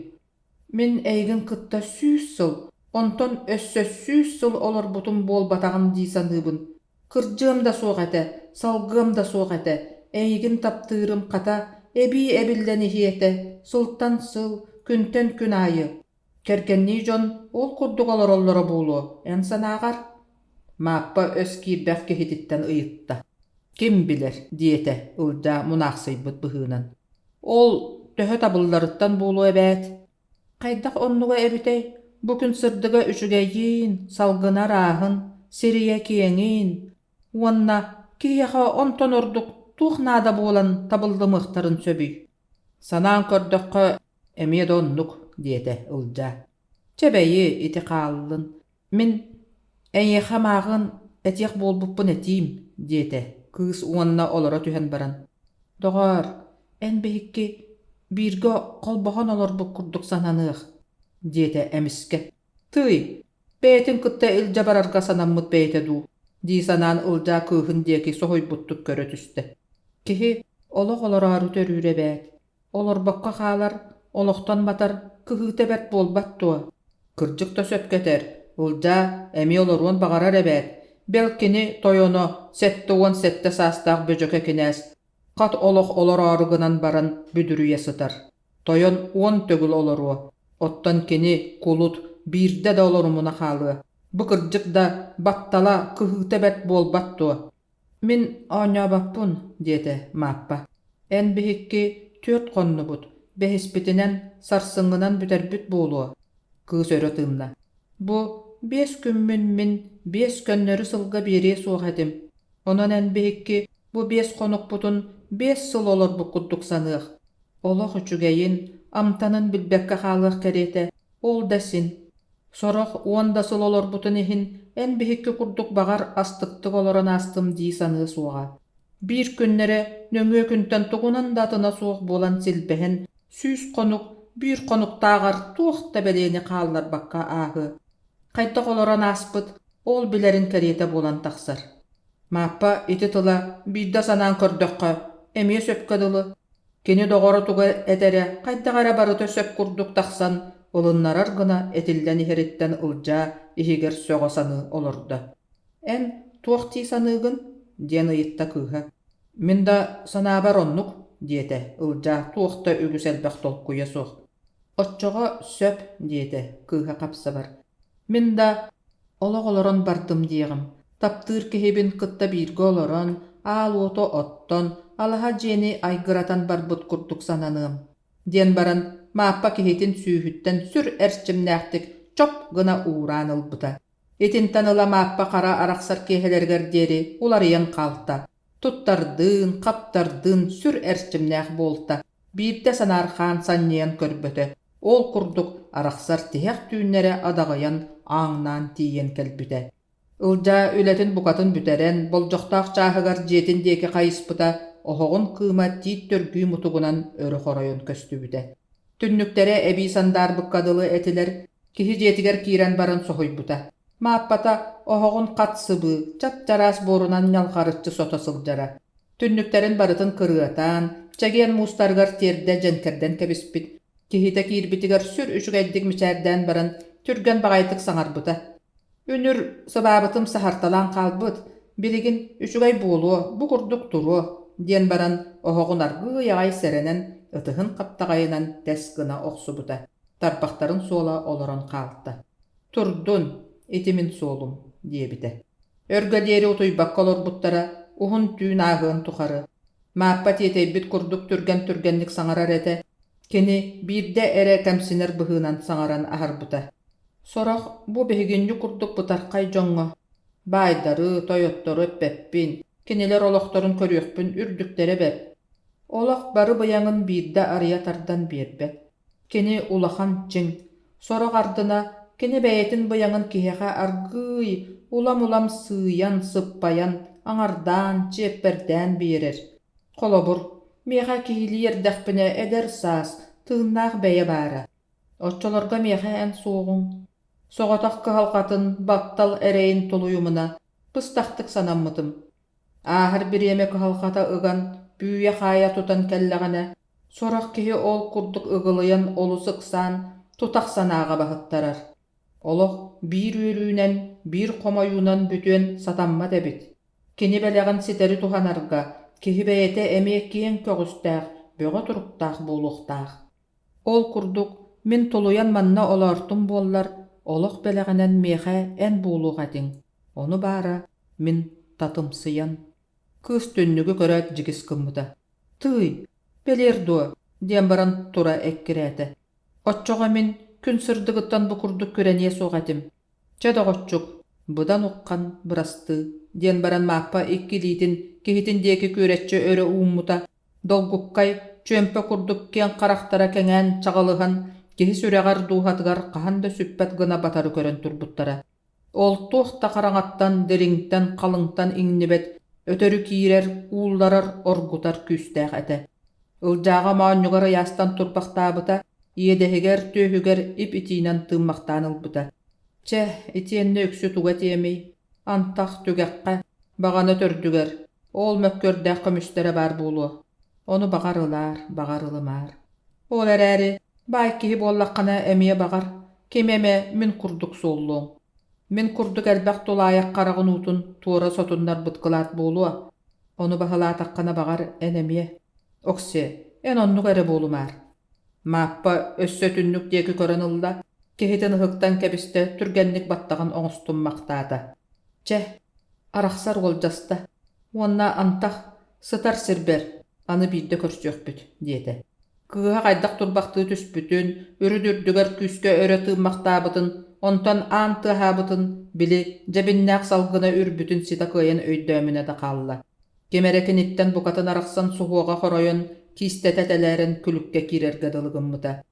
Мин эйигин кытта 100 сыл, онтон өссө 100 сыл олорбутум буолбатаҕын дии саныыбын. Кырдьыам да суох этэ, салгыам да суох этэ, эйигин таптыырым хата эбии эбиллэн иһиэ этэ, сылтан сыл, күнтэн күн аайы. Кэргэннии дьон ол курдук олороллоро буолуо, эн санааҕар? Мааппа өс киирбэх киһититтэн ыйытта. Ким билэр, диэтэ Ылдьаа мунаахсыйбыт быһыынан. Ол төһө табылларыттан буолуо эбээт. Хайдах оннуга эбитэй, бу күн сырдыга үчүгэйиин, салгына ырааһын, сирийэ киэҥин уонна киһиэхэ онтон ордук туох наада буолан табыллымыахтарын сөбүй? Санаан көрдөххө, эмиэ да оннук, диэтэ Ылдьаа. Чэ бэйи, ити хааллын. Мин эйиэхэ мааҕын этиэх буолбуппун этиим, диэтэ кыыс уонна олоро түһэн баран. Доҕоор, эн биһикки бииргэ холбоһон олорбут курдук сананыах, диэтэ эмискэ. Тыый, бэйэтин кытта илдьэ барарга санаммыт бэйэтэ дуу, дии санаан Ылдьаа кыыһын диэки соһуйбуттук көрө түстэ. Киһи олох олороору төрүүр эбээт. Олорбокко хаалар, олохтон матар кыһыыта бэрт буолбат дуо? Кырдьык да сөпкө этэр, Ылдьаа эмиэ олоруон баҕарар эбээт. Бэл кини тойоно 77 саастаах Бөдьөкө кинээс хат олох олороору гынан баран бүдүрүйэ сытар. Тойон 10 төгүл олоруо, оттон кини кулут биирдэ да олорумуна хаалыа. Бу кырдьык да баттала кыһыыта бэрт буолбат дуо? Мин оонньообоппун, диэтэ Мааппа. Эн биһикки түөрт хоннубут, бэһиспитинэн сарсыҥҥынан бүтэрбит буолуо, кыыс өрө тыынна. Бу 5 күммүн мин биэс көннөрү сылга биэриэ суох этим. Онон эн биһикки Бу 5 хонукпутун 5 сыл олорбут курдук саныах. Олох үчүгэйин, амтанын билбэккэ хаалыах кэриэтэ, ол да син. Сорох 10 да сыл олорбутун иһин эн биһикки курдук баҕар астыктык олорон аастым дии саныа суоҕа. Биир күннэрэ нөҥүө күнтэн тугунан да атына суох буолан силбэһэн 100 хонук биир хонуктааҕар туох да бэлиэни хаалларбакка ааһыа. Хайдах олорон ааспыт, ол билэрин кэриэтэ буолан тахсар. Мааппа ити тыла биирдэ санаан көрдөххө, эмиэ сөпкө дылы. Кини доҕоро тугу этэрэ хайдах эрэ барыта сөп курдук тахсан, ылыннарар гына этиллэн иһэриттэн Ылдьаа иһигэр сөҕө саныы олордо. «Эн туох дии саныыгын?» диэн ыйытта кыыһа. «Мин да санаабар оннук» диэтэ Ылдьаа туох да үгүс элбэх толкуйа суох. «Оччоҕо сөп» диэтэ кыыһа хапсабар. «Мин да олох олорон бардым диэҕим, таптыыр киһибин кытта бииргэ олорон, аал уоту оттон, алаһа дьиэни айгыратан барбыт курдук сананыам» диэн баран Мааппа киһитин сүүһүттэн сүр эрчимнээхтик чоп гына уураан ылбыта. Итинтэн ыла Мааппа хара арахсар киэһэлэригэр диэри уларыйан хаалта. Туттардыын, хаптардыын сүр эрчимнээх буолта. Биирдэ санаархаан санньыйан көрбөтө. Ол курдук арахсар тиһэх түүннэрэ адаҕыйан ааҥнаан тиийэн кэлбитэ. Ылдьаа үлэтин букатын бүтэрэн, болдьохтоох чааһыгар дьиэтин диэки хайыспыта, оһоҕун кыыма тиит төргүү мутугунан өрө хоройон көстүбүтэ. Түннүктэрэ эбии сандаарбыкка дылы этилэр, киһи дьиэтигэр киирэн баран соһуйбута. Мааппата оһоҕун хат сыбыы, чап-чараас буорунан ньалҕарыччы сото сылдьара. Түннүктэрин барытын кырыатаан, чэгиэн муустарыгар тиэрдэ дьэҥкэрдэн кэбиспит. Киһитэ киирбитигэр сүр үчүгэйдик мичээрдээн баран, түргэн баҕайытык саҥарбыта. Үнүр сыбаабытым саһарталаан хаалбыт, билигин үчүгэй буолуо, бу курдук туруо, диэн баран оһоҕун аргыый аҕай сэрэнэн ытыһын хаптаҕайынан тэс гына охсубута, тарбахтарын суола олорон хаалта. Турдун, ити мин суолум, диэбитэ. Өргө диэри утуйбакка олорбуттара, уһун түүн ааһыан тухары. Мааппа тиэтэйбит курдук түргэн-түргэнник саҥарар этэ, кини биирдэ эрэ кэмсинэр быһыынан саҥаран аһарбыта. Сорох бу биһигинньик курдук бытархай дьоҥҥо баайдары, тойоттору эппэппин, кинилэр олохторун көрүөхпүн үрдүктэрэ бэрт. Олох бары быйаҥын биирдэ арыйа тардан биэрбэт. Кини улахан чиҥ, сорох ардына кини бэйэтин быйаҥын киһиэхэ аргыый, улам-улам сыыйан, сыппайан, аҥардаан, чиэппэрдээн биэрэр. Холобур, миэхэ киһилии эрдэхпинэ эдэр саас, тыыннаах бэйэ баара. Оччолорго миэхэ эн суоҕуҥ. Соҕотох кыһалҕатын, баттал эрэйин тулуйумуна быстахтык санаммытым. Ааһар бириэмэ кыһалҕата ыган, түүйэ-хаайа тутан кэллэҕинэ, сорох киһи ол курдук ыгылыйан олус ыксаан, тутах санааҕа баһыттарар. Олох биир үөрүүнэн, биир хомойуунан бүтүөн сатаммат эбит. Кини бэлэҕин ситэри туһанарга киһи бэйэтэ эмиэ киэҥ көҕүстээх, бөҕө туруктаах буолуохтаах. Ол курдук, мин тулуйан манна олоортум буоллар, олох бэлэҕинэн миэхэ эн буолуох этиҥ, ону баара мин татымсыйан. Кыыс түннүгү көрөөт дьигис гыммыта. «Тыый, бэлиэр дуо?» диэн баран тура эккирээтэ. «Оччоҕо мин күн сырдыгыттан бу курдук күрэниэ суох этим. Чэ, доҕоччук, быдан уххан бырастыы» диэн баран Мааппа икки илиитин киһитин диэки күөрэччи өрө ууммута Долгуккай, чүөмпэ курдук киэҥ харахтара кэҥээн чаҕылыһан, киһи сүрэҕэр, дууһатыгар хаһан да сүппэт гына батары көрөн турбуттара. Ол туох да хараҥаттан, дириҥтэн, халыҥтан иҥнибэт, өтөрү киирэр, уулларар, оргутар күүстээх этэ. Ылдьааҕа моонньугар ыйаастан турбахтаабыта, иэдэһигэр, түөһүгэр ип-итиинэн тыыммахтаан ылбыта. Чэ, итиэннэ үксү туга этиэмий, антах, түгэххэ, баҕана төрдүгэр, ол мөккүөрдээх көмүстэрэ баар буолуо. Ону баҕар ылаар, баҕар ылымаар. Ол эрээри, баай киһи буоллаххына эмиэ баҕар, ким эмэ мин курдук суоллуоҥ. Мин курдук элбэх тулаайах хараҕын уутун туора сотуннарбыт кылаат буолуо. Ону баһылаатаххына баҕар эн эмиэ. Оксиэ, эн оннук эрэ буолумаар. Мааппа өссө түннүк диэки көрөн ылла, киһитин ыһыктан кэбистэ, түргэнник баттаҕын оҥостуммахтаата. Чэ, арахсар уолдьаста уонна антах сытар сирбэр аны биирдэ көрсүөхпүт диэтэ. Кыыһа хайдах турбахтыы түспүтүн, үрүт-үрдүгэр күүскэ өрө тыыммахтаабытын, онтон аан тыаһаабытын, били, дьэбиннээх салгына үрбүтүн ситэ кыайан өйдөөмүнэ да хаалла. Ким эрэ киниттэн букатын арахсан суһуоҕа хоройон, киистэтэ тэлээрэн күлүккэ киирэргэ дылы гыммыта.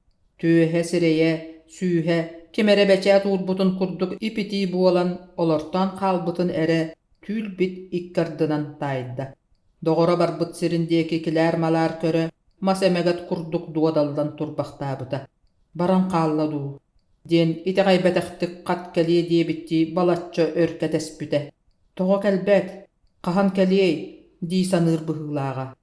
Түөһэ, сирэйэ, сүүһэ ким эрэ бэчээт уурбутун курдук ип-итии буолан олортоон хаалбытын эрэ түүл-бит икки ардынан таайда. Доҕоро барбыт сирин диэки килээр-малаар көрө, мас эмэгэт курдук дуодаллан турбахтаабыта. Баран хаалла дуу диэн итэҕэйбэтэхтик хат кэлиэ диэбиттии балачча өр кэтэспитэ. Тоҕо кэлбэт, хаһан кэлиэй дии саныыр быһыылааҕа.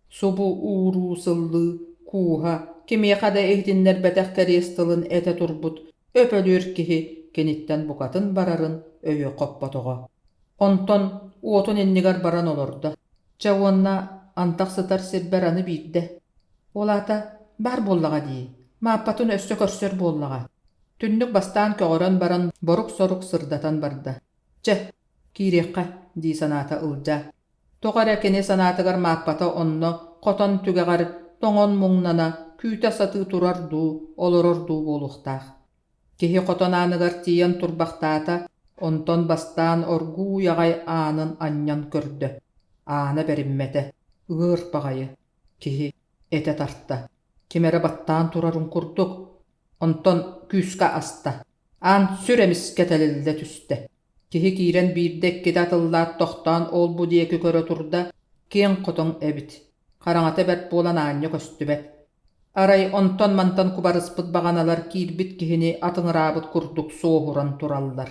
Субу ууруу сыллыы, кууһа, кимиэхэ да иһитиннэрбэтэх кэриэс тылын этэ турбут өп-өлүөр киһи киниттэн букатын барарын өйө хоппотоҕо. Онтон уотун иннигэр баран олордо. Чэ уонна антах сытар сирбэр аны биирдэ. Ол аата баар буоллаҕа дии, Мааппатын өссө көрсөр буоллаҕа. Түннүк бастаан көҕөрөн баран борук-сорук сырдатан барда. Чэ, киириэххэ, дии санаата Ылдьаа. Тоҕо эрэ кини санаатыгар Мааппата онно хотон түгэҕэр тоҥон муҥнана, күүтэ сатыы турар дуу, олорор дуу буолуохтаах. Киһи хотон ааныгар тиийэн турбахтаата, онтон бастаан оргууй аҕай аанын анньан көрдө. Аана бэриммэтэ, ыар баҕайы, киһи этэ тарта, ким эрэ баттаан турарын курдук, онтон күүскэ аста, аан сүр эмискэ тэлиллэ түстэ. Киһи киирэн биирдэ-иккитэ атыллаат тохтоон ол-бу диэки көрө турда, киэҥ хотон эбит, хараҥата бэрт буолан аанньа көстүбэт. Арай онтон-мантан кубарыспыт баҕаналар киирбит киһини атыҥыраабыт курдук суоһуран тураллар.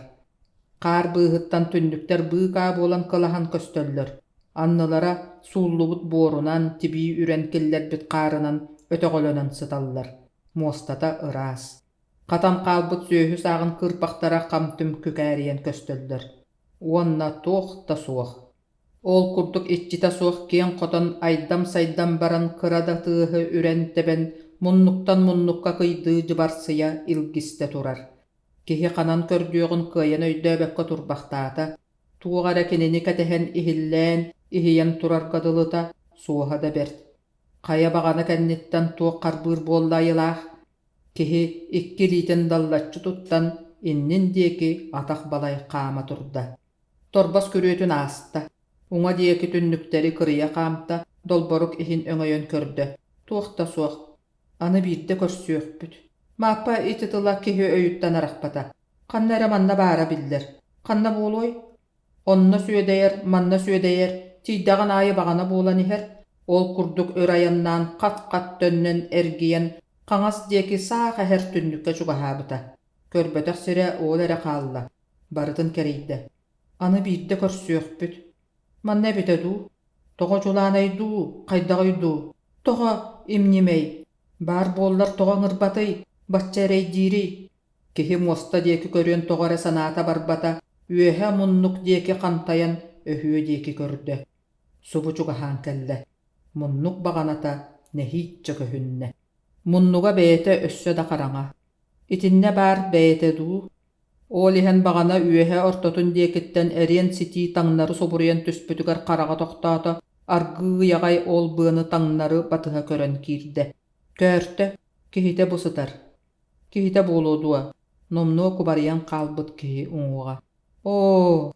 Хаар быыһыттан түннүктэр быыкаа буолан кылаһан көстөллөр, аннылара сууллубут буорунан, тибии үрэн киллэрбит хаарынан өтөҕөлөнөн сыталлар, муостата ыраас. Хатан хаалбыт сүөһү сааҕын кыырпахтара хам-түм күкээрийэн көстөллөр. Уонна туох да суох. Ол курдук иччитэ суох киэҥ хотон айдам-сайдам баран кыра да тыаһы үрэн-тэбэн муннуктан муннукка кыйдыы дьыбарсыйа илгистэ турар. Киһи ханан көрдүөҕүн кыайан өйдөөбөккө турбахтаата, туох эрэ кинини кэтэһэн иһиллээн, иһийэн турарга дылыта, суоһа да бэрт. Хайа баҕана кэнниттэн туох харбыыр буолла айылаах, киһи икки илиитин даллаччы туттан иннин диэки атах балай хаама турда. Торбос күрүөтүн ааста, уҥа диэки түннүктэри кырыйа хаамта, долборук иһин өҥөйөн көрдө, туох да суох, аны биирдэ көрсүөхпүт. Мааппа ити тыла киһи өйүттэн арахпата, ханна эрэ манна баара биллэр, ханна буолуой? Онно сүөдэйэр, манна сүөдэйэр, тиийдэҕин аайы баҕана буолан иһэр, ол курдук өр айаннаан хат-хат төннөн эргийэн хаҥас диэки саах эһэр түннүккэ чугаһаабыта. Көрбөтөх сирэ ол эрэ хаалла, барытын кэрийдэ. Аны биирдэ көрсүөхпүт. Манна эбитэ дуу? Тоҕо дьулаанай дуу, хайдаҕый дуу? Тоҕо имньимэй? Баар буоллар тоҕо ыҥырбатый, бачча эрэйдиирий? Киһи муоста диэки көрүөн тоҕо эрэ санаата барбата, үөһэ муннук диэки хантайан өһүө диэки көрдө. Субу чугаһаан кэллэ. Муннук баҕаната нэһииччэ көһүннэ. Муннуга бэйэтэ өссө да хараҥа. Итиннэ баар бэйэтэ дуу? Ол иһэн баҕана үөһэ ортотун диэкиттэн эриэн ситии таҥнары субуруйан түспүтүгэр хараҕа тохтоото, аргыый аҕай ол быаны таҥнары батыһа көрөн киирдэ. Көөртө, киһитэ бу сытар. Киһитэ буолуо дуо, номнуо кубарыйан хаалбыт киһи уҥуоҕа. «Оо,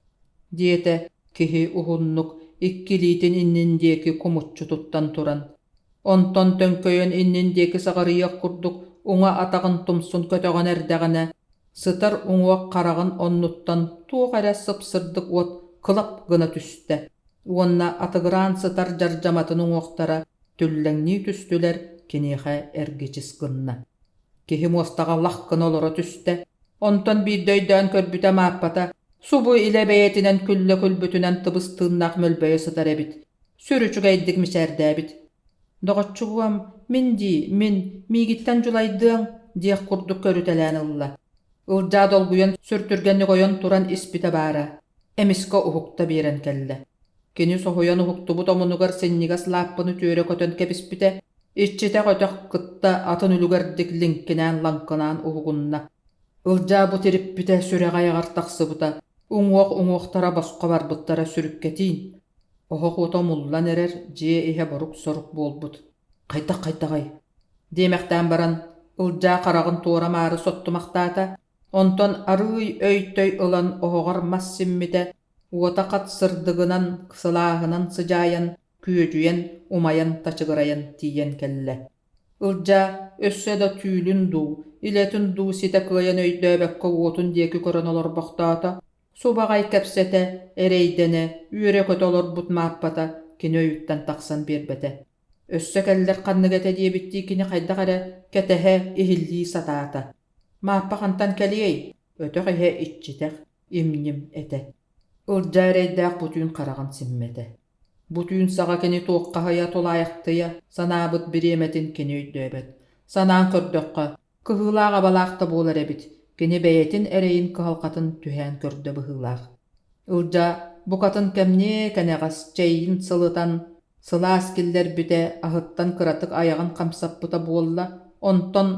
диэтэ киһи уһуннук икки илиитин иннин диэки кумуччу туттан туран. Онтон төҥкөйөн иннин диэки саҕарыйыах курдук уҥа атаҕын тумсун көтөҕөн эрдэҕинэ, сытар уҥуох хараҕын оннуттан туох эрэ сып-сырдык уот кылап гына түстэ уонна атыгыраан сытар дьардьаматын уҥуохтара түллэҥнии түстүлэр, киниэхэ эргичис гынна. Киһи муостаҕа лах гына олоро түстэ, онтон биирдэ өйдөөн көрбүтэ Мааппата субу илэ бэйэтинэн күллэ күлбүтүнэн тыбыс-тыыннаах мөлбөйө сытар эбит, сүр үчүгэйдик мичээрдээбит. «Доҕоччугуом, мин дии, мин, миигиттэн дьулайдыаҥ» диэх курдук көрүтэлээн ылла. Ылдьаа долгуйан сүр түргэнник ойон туран испитэ баара, эмискэ уһукта биэрэн кэллэ. Кини соһуйан уһуктубут омунугар синньигэс лааппыны түөрэ көтөн кэбиспитэ, иччитэх өтөх кытта атын үлүгэрдик лиҥкинээн-лаҥкынаан уһугунна. Ылдьаа бу тириппитэ сүрэҕэ айаҕар тахсыбыта, уҥуох уҥуохтара босхо барбыттара сүрүккэтиин. Оһох уота умуллан эрэр, дьиэ иһэ борук-сорук буолбут. Хайдах-хайдаҕай? диэмэхтээн баран, Ылдьаа хараҕын туора-маары соттумахтаата, онтон арыый өй-төй ылан оһоҕор мас симмитэ. Уота хат сырдыгынан, сылааһынан сыдьаайан, күөдьүйэн, умайан тачыгырайан тиийэн кэллэ. Ылдьаа өссө да түүлүн дуу, илэтин дуу ситэ кыайан өйдөөбөккө уотун диэки көрөн олорбохтоото, субаҕай кэпсэтэ, эрэйдэнэ, үөрэ-көтө олорбут Мааппата кини өйүттэн тахсан биэрбэтэ. Өссө кэллэр ханнык этэ диэбиттии кини хайдах эрэ кэтэһэ, иһиллии сатаата. Мааппа хантан кэлиэй? Өтөх иһэ иччитэх, им-ньим этэ. Ылдьаа эрэйдээх бу түүн хараҕын симмэтэ. Бу түүн саҕа кини туоххаһыйа тулаайахтыйа санаабыт бириэмэтин кини өйдөөбөт. Санаан көрдөххө, кыһыылаах-абалаах да буолар эбит, кини бэйэтин эрэйин кыһалҕатын түһээн көрдө быһыылаах. Ылдьаа букатын кэмниэ кэнэҕэс чэйин сылытан, сылаас киллэрбитэ, аһыттан кыратык айаҕын хамсаппыта буолла, онтон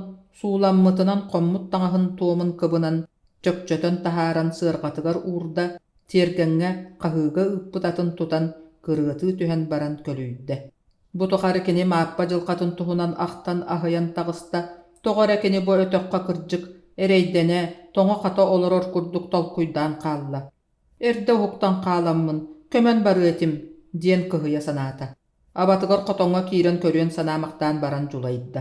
сууламмытынан хоммут таҥаһын туомун кыбынан чөкчөтөн таһааран сыарҕатыгар уурда, тиэргэҥҥэ хаһыыга ыыппыт атын тутан кырыатыы түһэн баран көлүйдэ. Бу тухары кини Мааппа дьылҕатын туһунан ахтан аһыйан таҕыста, тоҕо эрэ кини бу өтөххө кырдьык, эрэйдэнэ, тоҥо-хата олорор курдук толкуйдаан хаалла. Эрдэ уһуктан хааламмын, көмөн барыа этим, диэн кыһыйа санаата. Абатыгар хотоҥҥо киирэн көрүөн санаамахтаан баран дьулайда.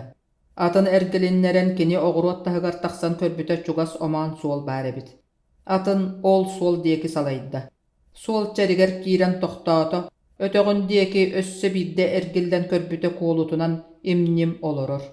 Атын эргилиннэрэн кини оҕуруот таһыгар тахсан көрбүтэ чугас омоон суол баар эбит. Атын ол суол диэки салайда. Суол чэригэр киирэн тохтоото, өтөҕүн диэки өссө биирдэ эргиллэн көрбүтэ куолутунан им-ньим олорор.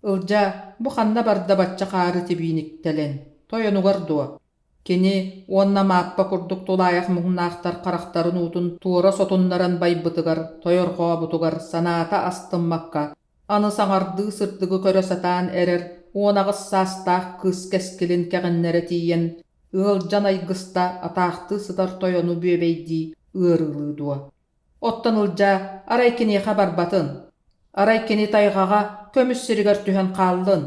Ылдьаа, бу ханна барда бачча хаары тибииниктэлэн, тойонугар дуо? Кини уонна Мааппа курдук тулаайах муҥнаахтар харахтарын уутун туора сотуннаран байбытыгар, тойорҕообутугар санаата астыммакка, аны саҥардыы сырдыгы көрө сатаан эрэр 18 саастаах кыыс кэскилин кэҕиннэрэ тиийэн, ыалдьан айгыста атаахтыы сытар тойону бүөбэйдии ыарыылыы дуо? Оттон Ылдьаа арай киниэхэ барбатын, арай кини тайҕаҕа көмүс сиригэр түһэн хааллын.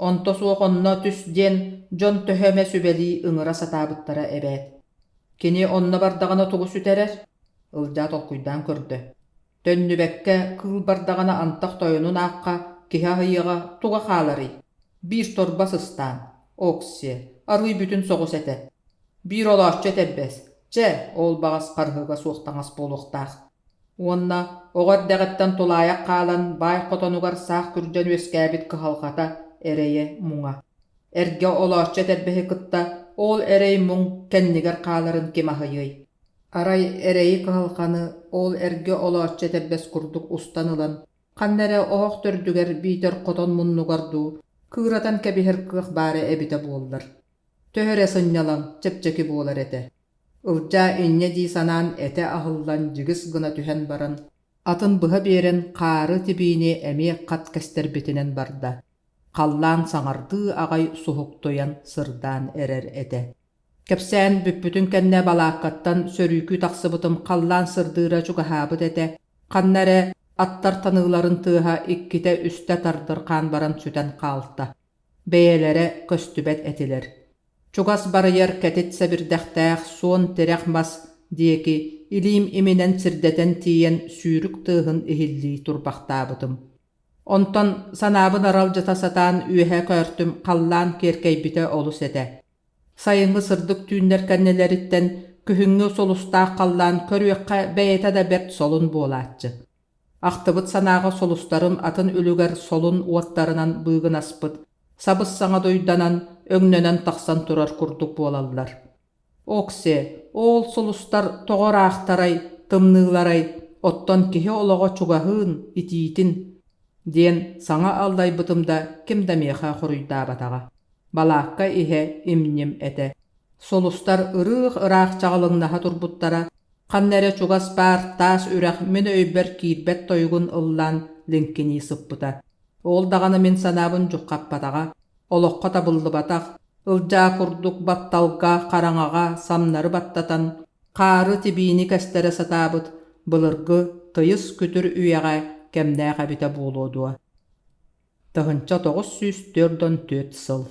Онто суох онно түс диэн дьон төһө эмэ сүбэлии ыҥыра сатаабыттара эбээт. Кини онно бардаҕына тугу сүтэрэр? Ылдьаа толкуйдаан көрдө. Төннүбэккэ кыыл бардаҕына антах тойонун аахха киһи аһыйыаҕа туга хааларый? Биир торбос ыстаан, Окси, арыый бүтүн соҕус этэ. Биир олооччу этэрбэс, чэ, ол баҕас харыһыга суох таҥас буолуохтаах. Уонна оҕо эрдэҕиттэн тулаайах хаалан баай хотонугар саах күрдьэн үөскээбит кыһалҕата, эрэйэ, муҥа. Эргэ олооччу этэрбэһи кытта ол эрэй-муҥ кэннигэр хааларын ким аһыйыай? Арай эрэйи-кыһалҕаны ол эргэ олооччу этэрбэс курдук устан ылан, ханна эрэ оһох төрдүгэр биитэр хотон муннугар дуу, кыыратан кэбиһэр кыах баара эбитэ буоллар. Төһө эрэ сынньалаҥ, чэпчэки буолар этэ. Ылдьаа инньэ дии санаан этэ аһыллан дьигис гына түһэн баран, атын быһа биэрэн хаары тибиини эмиэ хат кэстэрбитинэн барда. Халлаан саҥардыы аҕай суһуктуйан сырдаан эрэр этэ. Кэпсээн бүппүтүн кэннэ балааккаттан сөрүүкүү тахсыбытым халлаан сырдыыра чугаһаабыт этэ, ханна эрэ аттар таныыларын тыаһа иккитэ-үстэ тардырхаан баран сүтэн хаалта. Бэйэлэрэ көстүбэт этилэр. Чугас барыйар кэтит сэбирдэхтээх суон тирэх мас диэки илиим иминэн сирдэтэн тиийэн сүүрүк тыаһын иһиллии турбахтаабытым. Онтон санаабын аралдьыта сатаан үөһэ көөртүм халлаан киэркэйбитэ олус этэ. Сайыҥҥы сырдык түүннэр кэннилэриттэн күһүҥҥү сулустаах халлаан көрүөххэ бэйэтэ да бэрт солун буолааччы. Ахтыбыт санааҕа сулустарым атын үлүгэр солун уоттарынан быыгынаспыт, сабыс-саҥа дуйданан, өҥнөнөн тахсан турар курдук буолаллар. Оксе, ол сулустар тоҕо ыраахтарай, тымныыларай, оттон киһи олоҕо чугаһыын, итиитин диэн саҥа аллайбытым да ким да миэхэ хоруйдаабатаҕа. Балаакка иһэ им-ньим этэ. Сулустар ырыых-ыраах чаҕылыҥнаһа турбуттара, ханна эрэ чугас баар таас үрэх мин өйбөр киирбэт тойугун ыллаан лиҥкинии сыппыта. Ол даҕаны мин санаабын дьуххаппатаҕа, олоххо табыллыбатах, ылдьаа курдук батталга, хараҥаҕа самнары баттатан, хаары тибиини кэстэрэ сатаабыт былыргы тыйыс күтүр үйэҕэ кэмнээх эбитэ буолуо дуо? 1944 сыл.